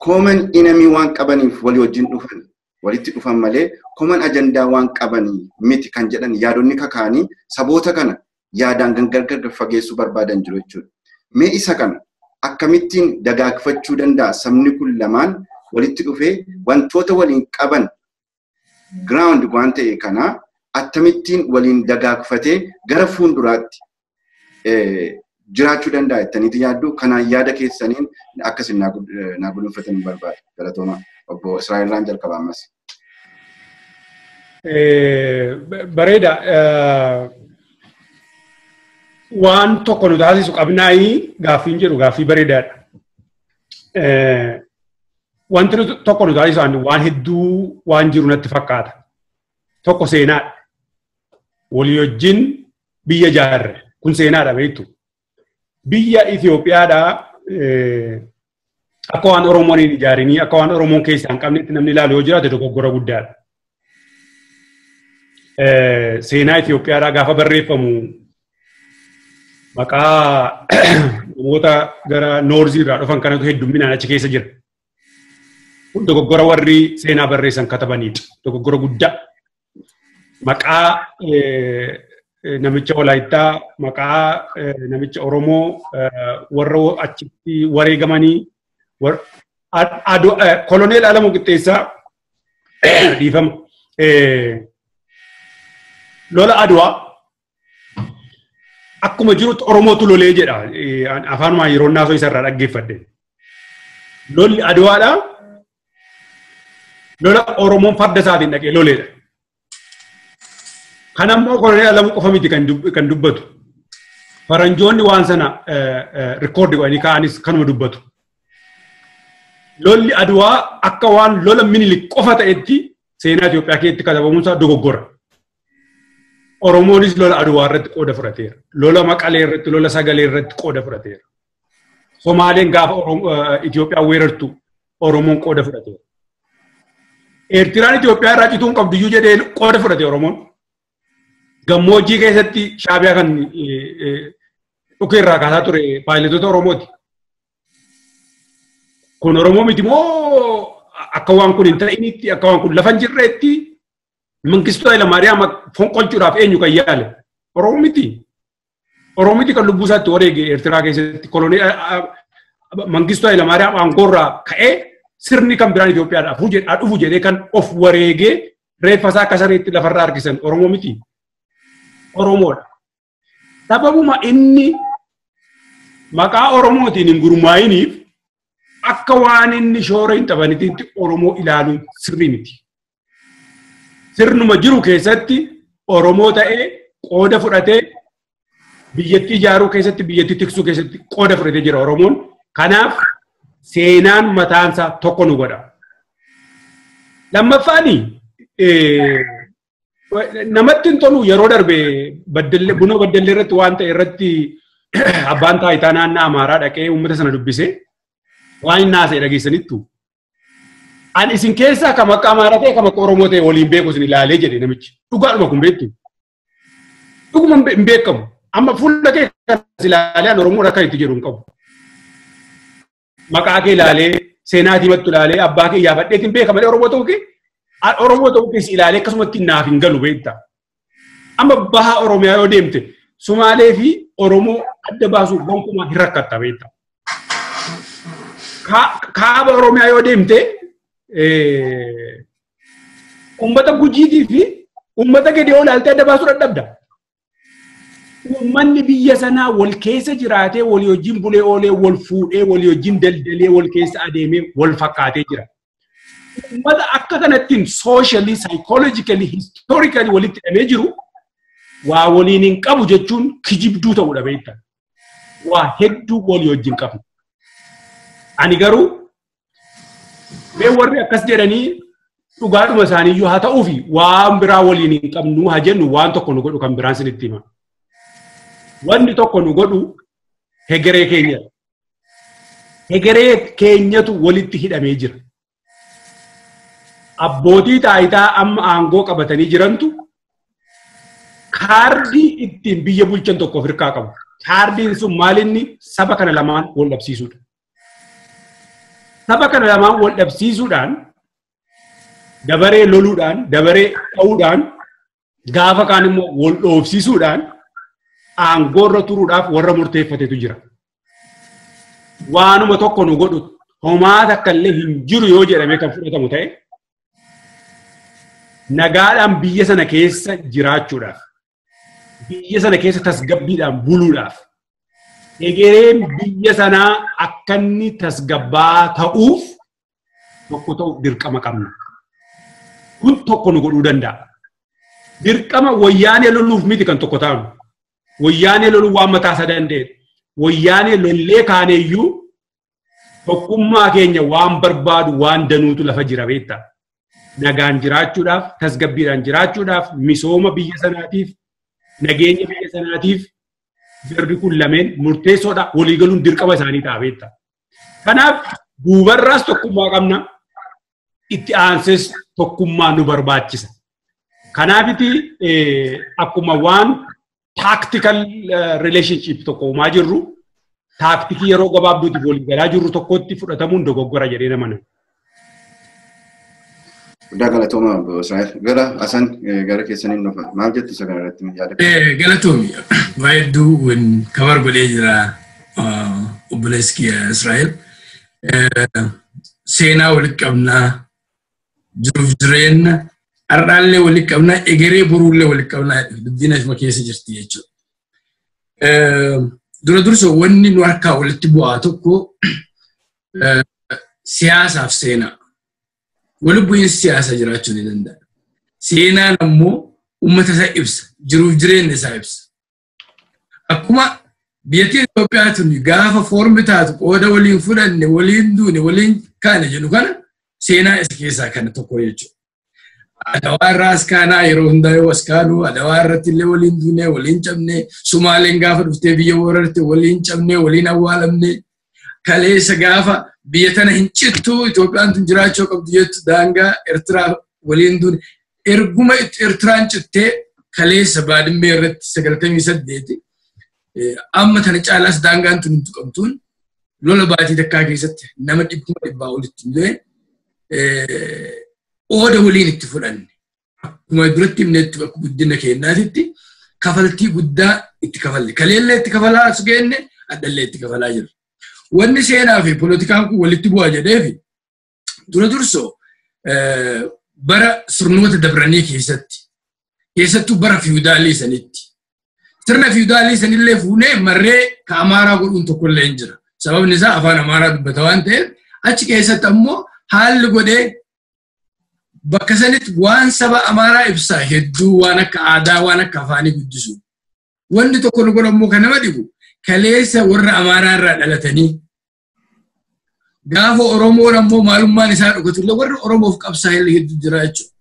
common enemy waan qabaniif walii wajjin dhufan walitti dhufan malee common ajandaa waan qabanii miti kan jedhan yaadonni kakaanii saboota kana yaadaan gargar fageessuu barbaadan jiru jechuudha. Mee isa kana akkamittiin dagaagfachuu danda'a sabni kun lamaan walitti dhufee wantoota waliin qaban ground waan ta'e kana akkamittiin waliin dagaagfatee gara fuulduraatti jiraachuu danda'a jettaniiti yaaddu. Kanaan yaada keessaniin akkasin naa gudunfatan barbaada. Galatooma obbo Israa'el irraan jalqaba ammas. Bareeda. Waan tokko nu taasisu qabnaayii gaaffiin jedhu gaaffii bareedaadha. Wanti tokko nu taasisu waan hedduu waan jiru natti fakkaata. Tokko seenaadha. Walii wajjin biyya ijaarre. Kun seenaadha beektu. Biyya Itoophiyaadhaa akka waan Oromoon hin ijaarinii akka waan Oromoon keessaa hin qabnetti namni ilaalu yoo jiraate dogoggora guddaadha. Seenaa Itoophiyaadhaa gaafa barreeffamu maqaa namoota gara noorzii irraa dhufan kanatu heddumminaan achi keessa jira. Kun dogoggora warri seenaa barreessan katabanidha. Dogoggora guddaa. Maqaa namicha Walaayittaa, maqaa namicha Oromoo warra achitti wareegamanii Koloneel Alamuu Qixxeessaa dhiifama. Lola Adwaa akkuma jirutti Oromootu lolee jedha. Afaanumaa yeroo naasoo isarraa dhaggeeffadhe. Lolli Adwaadha. Lola Oromoon farda isaatiin dhaqee loleedha. Kanammoo Koloneel Alamuu qofa miti kan dubbatu. Faranjoonni waan sana rikoordi godhanii ka'anis kanuma dubbatu. Lolli Adwaa akka waan lola Minilik qofa ta'etti seenaa Itoophiyaa keessatti katabamuunsaa dogoggora. Oromoonis lola Adwaa irratti qooda fudhateera. Lola Maqalee irratti, lola Sagalee irratti qooda fudhateera. Somaaleen gaafa Itoophiyaa weerartu Oromoon qooda fudhateera. Eertiraan Itoophiyaa irraa cituu hin qabdu iyyuu jedhee qooda fudhate Oromoon. Gammoojjii keessatti Shaabiyaa kan dhukee irraa kaasaa ture paayiletoota Oromooti. Kun Oromoo miti moo akka waan kun hin ta'initti, akka waan kun lafa hin jirreetti Mangistuu Hayilamaariyaam fonqolchuudhaaf eenyu kan yaale? Oromoo miti. Oromoo miti kan lubbuu isaatti wareege Eertiraa keessatti kolonii Mangistuu Hayilamaariyaam aangoorraa ka'ee sirni kan biraan Itoophiyaadhaaf dhufu jedhee kan of wareegee reeffa isaa akka sareetti lafarraa harkisan Oromoo miti. Oromoodha. Sababuma inni maqaa Oromootiin hin gurmaa'iniif akka waan inni shoora hin taphanitti Oromoo ilaaluun sirrii miti. Sirnuma jiru keessatti Oromoo ta'ee qooda fudhatee biyyattii ijaaruu keessatti biyyattii tiksuu keessatti qooda fudhatee jira Oromoon. Kanaaf seenaan mataansaa tokko nu godha. Lammaffaani namatti hin tolu yeroo darbe bunoo Baddallee irratti waan ta'e irratti abbaan taayitaa naannoo Amaaraa dhaqee uummata sana dubbise waan inni haasa'e dhageessanittu. Ani isin keessaa kam akka Amaaraa ta'e kam akka Oromoo ta'e waliin beeku isin ilaalee jedhe namichi. Dhugaadhuma kun beektu. Dhuguma hin beekamu. Amma fuula kee kanas ilaalee ani Oromoodha akka itti jedhu hin qabu. Maqaa kee ilaalee, seenaa himattu ilaalee, abbaa kee yaafadheetiin beeka malee Oromoo ta'uu kee Oromoo ta'uu kee si ilaalee akkasumatti naaf hin galu beekta. Amma baha Oromiyaa yoo deemte Sumaalee fi Oromoo adda baasuuf gonkumaa hin rakkatta beekta. Kaaba Oromiyaa yoo deemte uummata Gujiitii fi uummata Gede'oo ilaaltee adda baasuu dadhabda. Uummanni biyya sanaa wal keessa jiraatee walii wajjin bulee oolee wal fuudhee walii wajjin daldalee wal keessa adeemee wal fakkaatee jira. Uummata akka kanattiin socially, psychologically, historically walitti hidhamee jiru waa waliin hin qabu jechuun kijibduu ta'uudha beekta. Waa hedduu walii wajjin qabna. Ani garuu mee warri akkas jedhanii dhugaadhuma isaaniiyyuu haa ta'uufi waan biraa waliin hin qabnu haa jennu waan tokko nu godhu kan biraan sinitti hima. Wanni tokko nu godhu hegeree keenya. Hegeree keenyatu walitti hidhamee jira. Abbootii taayitaa amma aangoo qabatanii jirantu kaardii ittiin biyya bulchan tokko of harkaa qabu. Kaardiin sun maalinni saba kana lamaan wal dhabsiisuudha. Saba kana lamaan wal dhabsiisuudhaan dabaree loluudhaan, dabaree dha'uudhaan, gaafa kaan immoo wal dhoofsisuudhaan aangoorra turuudhaaf warra murteeffatetu jira. Waanuma tokko nu godhu homaa takka illee hin jiru yoo jedhamee kan fudhatamu ta'e nagaadhaan biyya sana keessa jiraachuudhaaf, biyya sana keessa tasgabbiidhaan buluudhaaf, egereen biyya sanaa akka inni tasgabbaa ta'uuf tokko ta'uuf dirqama qabna. Kun tokko nu godhuu danda'a. Dirqama wayyaanee loluuf miti kan tokko taanu. Wayyaanee loluu waan mataa isaa danda'edha. Wayyaanee lollee kaaneeyyuu tokkummaa keenya waan barbaadu waan danuutu lafa jira beektaa. nagaan jiraachuudhaaf, tasgabbiidhaan jiraachuudhaaf, misooma biyya sanaatiif, nageenya biyya sanaatiif jarri kun lameen murteessoodha. Waliigaluun dirqama isaanii ta'a beektaa. Kanaaf duubarraas tokkummaa qabna, itti aansees tokkummaa nu barbaachisa. Kanaafiti akkuma waan tactical relationship tokko uumaa jirru, taaktikii yeroo gabaabduutiif waliigalaa jirru tokkotti fudhatamuun dogoggora jedhee namana. Guddaa galatooma Obbo Israa'el. Gara Hasan gara keessaniin dhufa. Maal jettu isa kanarratti yaada? Galatoomi. Waa hedduu kabar godhee jira obboleessi kiyya Israa'el. Seenaa walitti qabnaa, jiruuf jireenya, har'aallee walitti qabnaa, egeree boruullee walitti qabnaa dubbiin asuma keessa jirti jechuudha. Dura dursa wanni nu harkaa walitti bu'aa tokko siyaasaaf seenaa. Walitti bu'iinsi siyaasaa jiraachuu ni danda'a. Seenaan ammoo uummata isaa ibsa, jiruuf jireenya isaa ibsa. Akkuma biyyattiin Itoophiyaa tun gaafa foormi taatu qooda waliin fudhanne, waliin duune, waliin kaane jedhu kana seenaa isa keessaa kana tokko jechuudha. Adawaa irraa as kaanaa yeroo hundaa yoo as kaanu adawaa irratti illee waliin duune, waliin cabne, Sumaaleen gaafa dhuftee biyya weerarte waliin cabne, waliin awwaalamne, kaleessa gaafa biyya tana hin cittu Itoophiyaan tun jiraachuu qabdu jettu daangaa Eertiraa waliin duune. Erguma Eertiraan cittee kaleessa Baadimmee irratti 98 amma tana caalaas daangaan tun hin tuqamtuun lola baatii takkaa keessatti nama 100,000 olitti du'e ooda waliin itti fudhanne. Akkuma duratti himnetti akka guddina keenyaatitti kafaltii guddaa itti kafalle. Kaleellee itti kafalaa as geenne addallee itti kafalaa jirra. Wanni seenaa fi poolitikaan kun walitti bu'aa jedheefi dura dursoo bara sirnoota dabranii keessatti keessattuu bara fiwudaalii sanitti sirna fiwudaalii sanillee fuunee marree ka Amaaraa godhuun tokkollee hin jira. Sababni isaa afaan Amaaraa dubbata waan ta'eef achi keessatti ammoo haalli godhee bakka sanitti waan saba Amaaraa ibsaa hedduu waan akka aadaa waan akka afaanii guddisu. Wanni tokko nu godhu ammoo kan nama dhibu kaleessa warra Amaaraa irraa dhalatanii gaafa Oromoon ammoo maalummaan isaa dhugatu warra Oromoof qabsaa'e hedduu jira jechuudha.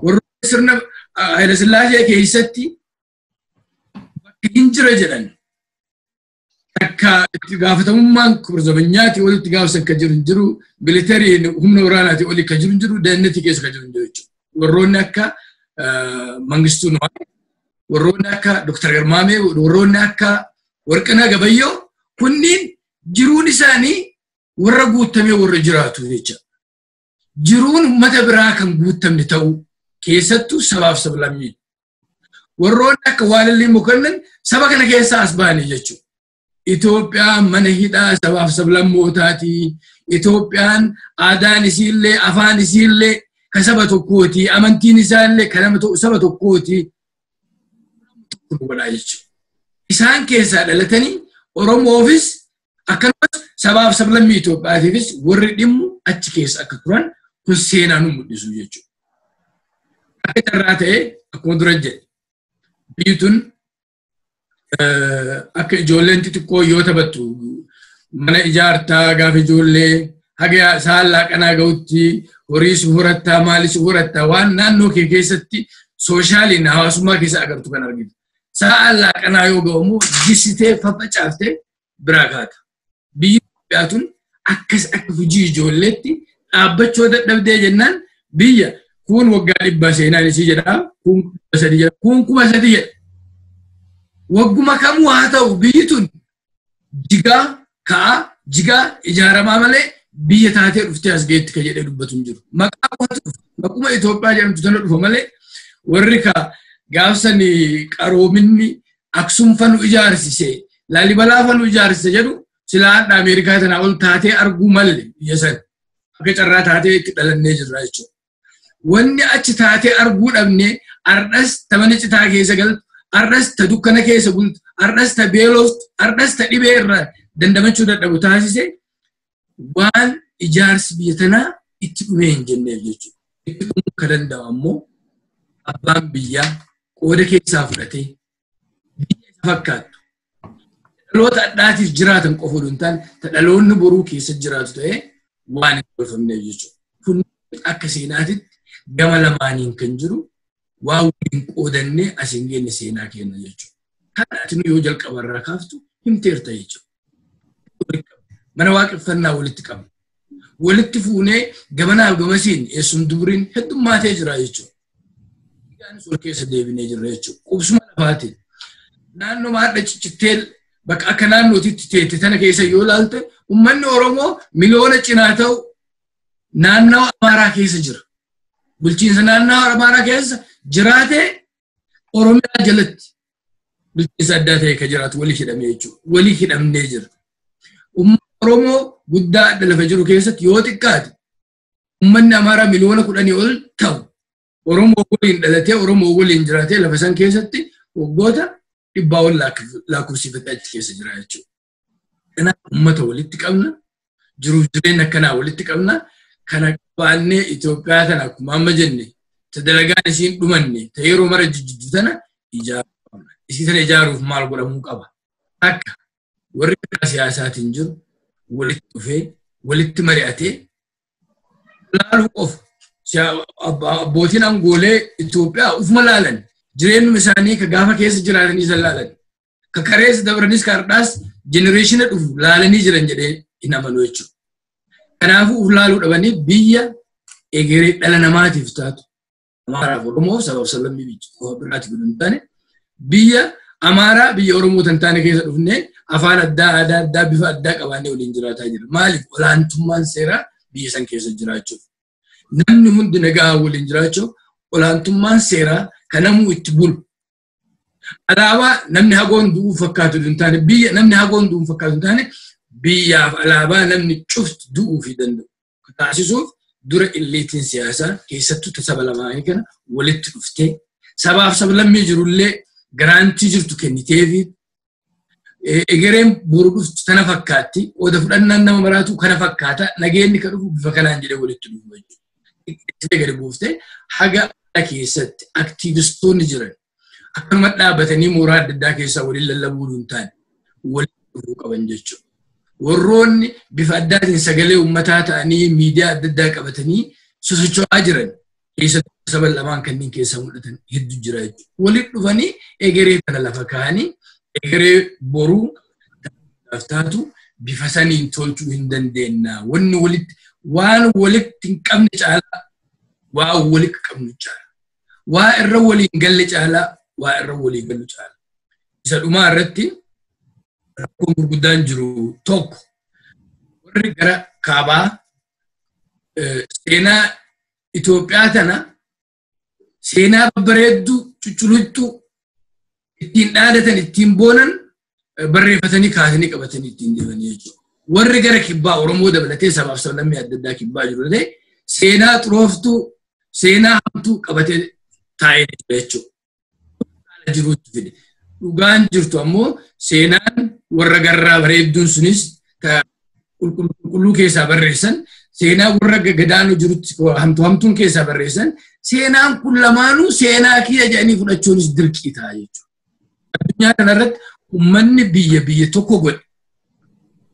Warra sirna Haayila Sillaasee keessatti bakka hin jira jedhan akka itti gaafatamummaan kubra olitti gaafsan kan jiru hin jiru, militariin humna waraanaatii oli kan jiru hin jiru, daannetti keessa kan jiru hin jiru jechuudha. Warroonni akka Mangistuu Nuwaay, warroonni akka Dr. Garmaamee, warroonni akka Warqinaa Gabayyoo kunniin jiruun isaanii warra guutamee warra jiraatu jecha. Jiruun uummata biraa kan guutamne ta'uu keessattuu sabaaf sablammii. Warroonni akka Waalillee Mokonnin saba kana keessaa as ba'anii jechuudha. Itoophiyaan mana hidhaa sabaaf sablammootaati. Itoophiyaan aadaan isiillee afaan isiillee ka saba tokkooti. Amantiin isaallee ka nama saba tokkooti. Isaan keessaa dhalatanii Oromoofis akkanumas sabaaf sablammii Itoophiyaatiifis warri dhimmu achi keessa akka turan kun seenaa nu mul'isu jechuudha. Akka carraa ta'ee akkuma dura jedhe biyyi tun akka ijoolleen xixiqqoo yoo taphattu mana ijaartaa gaafa ijoollee haga saan laaqanaa ga'utti horii si horattaa maali si horattaa waan naannoo kee keessatti sooshaaliin hawaasummaa keessa agartu kan argitu. Sa'aan laaqanaa yoo ga'u immoo jissitee faffacaaftee biraa kaata. Biyyi Itoophiyaa tun akkas akka hojii ijoolleetti dhaabbachuu dadhabdee jennaan biyya kun waggaa 100 seenaan isii jedha kun 300 jedha kun 3000 jedha. Wagguma kamuu haa ta'u biyyi tun jigaa ka'a jigaa ijaaramaa malee biyya taatee dhuftee as geetti ka jedhee dubbatu hin jiru. Maqaa qofatu dhufa. Maquma Itoophiyaa jedhamtu tana dhufa malee warri ka gaafsan qaroominni Aksum fanu ijaarsise Laalibalaa fanu ijaarsise jedhu silaa hadha Ameerikaa tanaa ol taatee arguu malle biyya sana. Akka carraa taatee itti dhalannee jirra jechuudha. Wanni achi taatee arguu dhabne ardhas tamani citaa keessa galtu, ardhas ta dukkana keessa bultu, ardhas ta beeloftu, ardhas ta dhibee irraa dandamachuu dadhabu taasise waan ijaarsi biyya tanaa itti dhumee hin jenneef jechuudha. Itti dhumuu kan danda'u ammoo abbaan biyyaa qooda keessaa fudhatee biyya isa fakkaattu dhaloota addaatiif jiraatan qofa osoo hin taane dhaloonni boruu keessa jiraatu ta'ee waan hin tolfamneef jechuudha. Kun akka seenaatitti Gama lamaaniin kan jiru waa waliin qoodannee as hin geenye seenaa kenna jechuudha. Kan ati yoo jalqabarraa kaaftu himteerta jechuudha. Mana waaqeffannaa walitti qabna. Walitti fuunee gamanaaf gamasiin eessum duburiin heddummaatee jira jechuudha. Isaanis wal keessa deebinee jirra jechuudha. Qubsuma lafaatiin naannoo haadha ciccittee bakka akka naannootitti teette tana keessa yoo ilaalte uummanni Oromoo miliyoona cinaa ta'u naannawa Amaaraa keessa jira. Bulchiinsa naannawa Amaaraa keessa jiraatee Oromiyaa jalatti bulchiinsa addaa ta'e kan jiraatu walii hidhamee jechuudha. Walii hidhamnee jira. Uummanni Oromoo guddaa adda lafa jiru keessatti yoo xiqqaate uummanni Amaaraa miliyoona 10 ol ta'u Oromoo waliin dhalatee Oromoo waliin jiraatee lafa san keessatti waggoota 100 ol lakkoofsifatee achi keessa jira jechuudha. Kanaaf uummata walitti qabna, jiruuf jireenya akkanaa walitti qabna. Kana qabaannee Itoophiyaa tana akkuma amma jenne ta dalagaan isiin dhumanne ta yeroo mara jijjiirtu tana ijaaruu qabna. Isii tana ijaaruuf maal godhamuu qaba? Akka warri karaa siyaasaatiin jiru walitti dhufee walitti mari'atee laaluu qofa. Abbootiin aangoolee Itoophiyaa ufuma laalan jireenyuma isaanii ka gaafa keessa jiraatanii isa laalan ka kareessa dabranis ka har'aas jenereeshina dhufu laalanii jiran jedhee hin amanu jechuudha. Kanaafuu uf laaluu dhabanii biyya egeree dhala namaatiif taatu Amaaraaf Oromoo sabaaf sablammii biraatiif hin taane biyya Amaaraa biyya Oromoo tan taane keessa dhufnee afaan addaa aadaa addaa bifa addaa qabaannee waliin jiraataa jira. Maaliif olaantummaan seeraa biyya san keessa jiraachuuf? Namni hundi nagaa waliin jiraachuuf olaantummaan seeraa kan namuu itti bulu. Alaabaa namni hagoon du'uu fakkaatu hin taane biyya namni hagoon du'uu fakkaatu hin taane biyyaaf alaabaa namni cufti du'uu fi danda'u. Taasisuuf dura illeetiin siyaasaa keessattuu saba lamaanii kana walitti dhuftee sabaaf sablammii jirullee garaantii jirtu kenniteefi egereen boru dhuftu tana fakkaatti qooda fudhannaan nama maraatu kana fakkaata nageenyi kan dhufu bifa kanaan jedhee walitti dhufu jechuudha. Xiqqeessitee gadi buuftee haga ala keessatti aktiivistoonni jiran akkanuma dhaabbatanii mooraa adda addaa keessaa waliin lallabuu hin taane walitti dhufuu qaban jechuudha. Warroonni bifa addaatiin sagalee uummataa ta'anii miidiyaa adda addaa qabatanii sosocho'aa jiran keessattuu saba lamaan kanneen keessaa mul'atan hedduu jira jechuudha. Walitti dhufanii egeree kana lafa kaa'anii egeree boruu taatu bifa saniin tolchuu hin dandeenna. Wanni walitti waan walitti hin qabne caalaa waa walitti qabnu caala. Waa irra waliin galle caalaa waa irra waliin gallu caala. Isa dhumaa irratti rakkoon gurguddaan jiru tokko warri gara kaabaa seenaa Itoophiyaa tana seenaa babbareedduu cucculuxxuu ittiin dhaadatan ittiin boonan barreeffatanii kaasanii qabatanii ittiin deemanii jechuudha. Warri gara kibbaa Oromoo dabalatee sabaaf sablammii adda addaa kibbaa jiru ta'e seenaa xurooftuu seenaa hamtuu qabatee taa'ee jira jechuudha. Haala jiruutti fide. Dhugaan jirtu ammoo seenaan warra garraa bareedduun sunis qulqulluu keessaa barreessan seenaa warra gadaanoo jirutti hamtuun keessaa barreessan seenaan kun lamaanuu seenaa kiyya jedhanii fudhachuunis dirqii ta'a jechuudha. Addunyaa kanarratti uummanni biyya biyya tokko godhe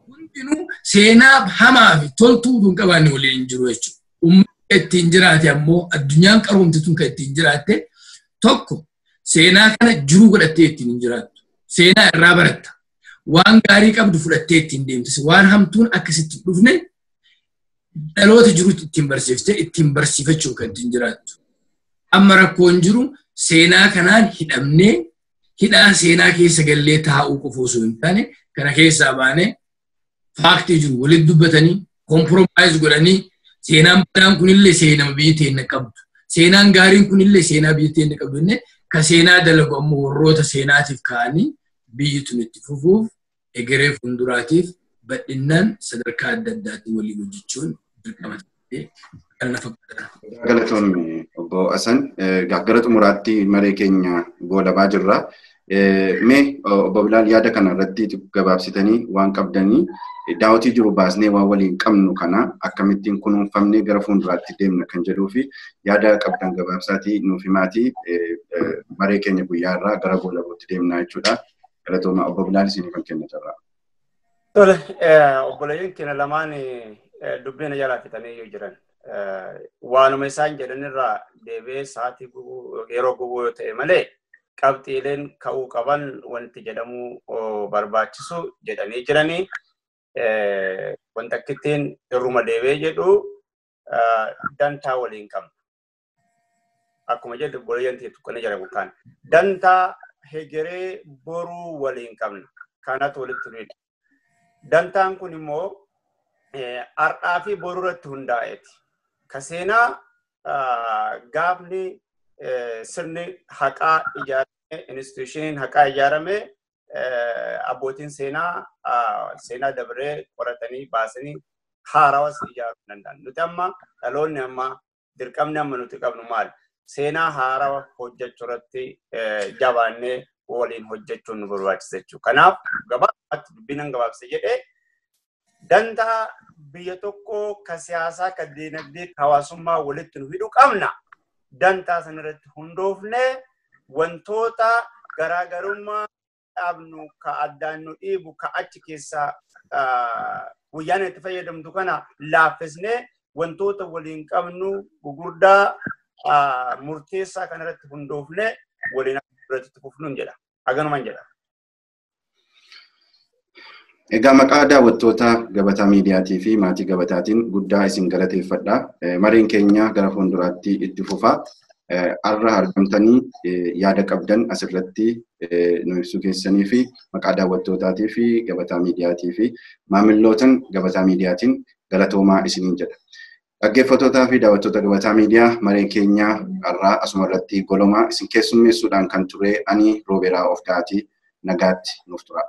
hundinuu seenaa hamaa fi toltuu hin qabaanne waliin jiru jechuudha. Uummanni ittiin jiraate ammoo addunyaan qaroomte tun kan ittiin jiraatte tokko seenaa kana jiruu godhattee ittiin hin jiraattu. Seenaa irraa baratta. Waan gaarii qabdu fudhattee ittiin deemte. Waan hamtuun akkasitti hin dhufne dhaloota jirutti ittiin barsiiftee ittiin barsiifachuun kan ittiin jiraattu. Amma rakkoon jiru seenaa kanaan hidhamnee hidhaa seenaa keessa gallee taa'uu qofa osoo hin taane kana keessaa baanee faaktii jiru walitti dubbatanii kompromaayiz godhanii seenaan badaan kunillee seenama biyya teenya qabdu. Seenaan gaariin kunillee seenaa biyya teenya qabdu jennee ka seenaa dalagu ammoo warroota seenaatiif ka'anii biyyi tun itti fufuuf egeree fuulduraatiif bal'innaan sadarkaa adda addaatiin walii hojjechuun dirqama ta'ee kan na fakkaata. Galatoomii obbo Hasan gara xumuraatti maree keenya goolabaa jirra. Mee obbo Bilaal yaada kana irratti gabaabsitanii waan qabdanii daawwatii jiru baasnee waan waliin qabnu kana akkamittiin kunuunfamnee gara fuulduraatti deemna kan jedhuu fi yaada qabdan gabaabsaatii nuuf himaatii maree keenya guyyaa irraa gara goolabootti deemna jechuudha. Galatooma obbo Bilaal isiniif kan kenna jirra. Tole, obboleeyyiin keenya lamaan dubbiin jalaa fixanii jiran. Waanuma isaan jedhanirraa deebi'ee sa'aatii gubuu yeroo gubuu yoo ta'e malee qabxiileen ka'uu qaban wanti jedhamuu barbaachisu jedhanii jiranii. Wanta akkittiin irruma deebi'ee jedhu dantaa waliin qabna. Akkuma jedhu obboleeyyan tuqqanii jira kaan. Dantaa hegeree boruu waliin qabna. Kanatu walitti nu hidha. Dantaan kun immoo har'aa fi boruu irratti hundaa'eeti. Ka seenaa gaafni sirni haqaa ijaarame, institushiniin haqaa ijaarame, abbootiin seenaa seenaa dabaree qoratanii baasanii haarawas ijaaruu danda'an. Nuti amma dhaloonni amma dirqamni amma nuti qabnu maali? Seenaa haarawa hojjechuu irratti jabaannee waliin hojjechuun nu barbaachisa jechuudha. Kanaaf gabaabatti dubbiin gabaabsa jedhee dantaa biyya tokko ka siyaasaa, ka diinagdee, ka hawaasummaa walitti nu hidhu qabna. Dantaa sanarratti hundoofnee wantoota garaagarummaa dhaabnu, ka addaan nu dhiibu, ka achi keessaa guyyaan itti fayyadamtu kana laaffisnee wantoota waliin qabnu gugurdaa murteessaa kanarratti hundoofnee waliin irratti fufnuun jedha. Haganumaan jedha. Egaa maqaa daawwattoota Gabataa Miidiyaatii fi maatii Gabataatiin guddaa isin galateeffadha. Mariin keenya gara fuulduraatti itti fufa. Har'a argamtanii yaada qabdan asirratti nu ibsuu keessanii fi maqaa daawwattootaatii fi Gabataa Miidiyaatii fi maamilootan Gabataa Miidiyaatiin galatoomaa isiniin jedha. Dhaggeeffattootaa fi daawwattoota Gabataa Miidiyaa mareen keenya har'aa asuma irratti golomaa isin keessummeessuudhaan kan ture ani Roobeeraa Ofdaatii nagaatti nuuf tura.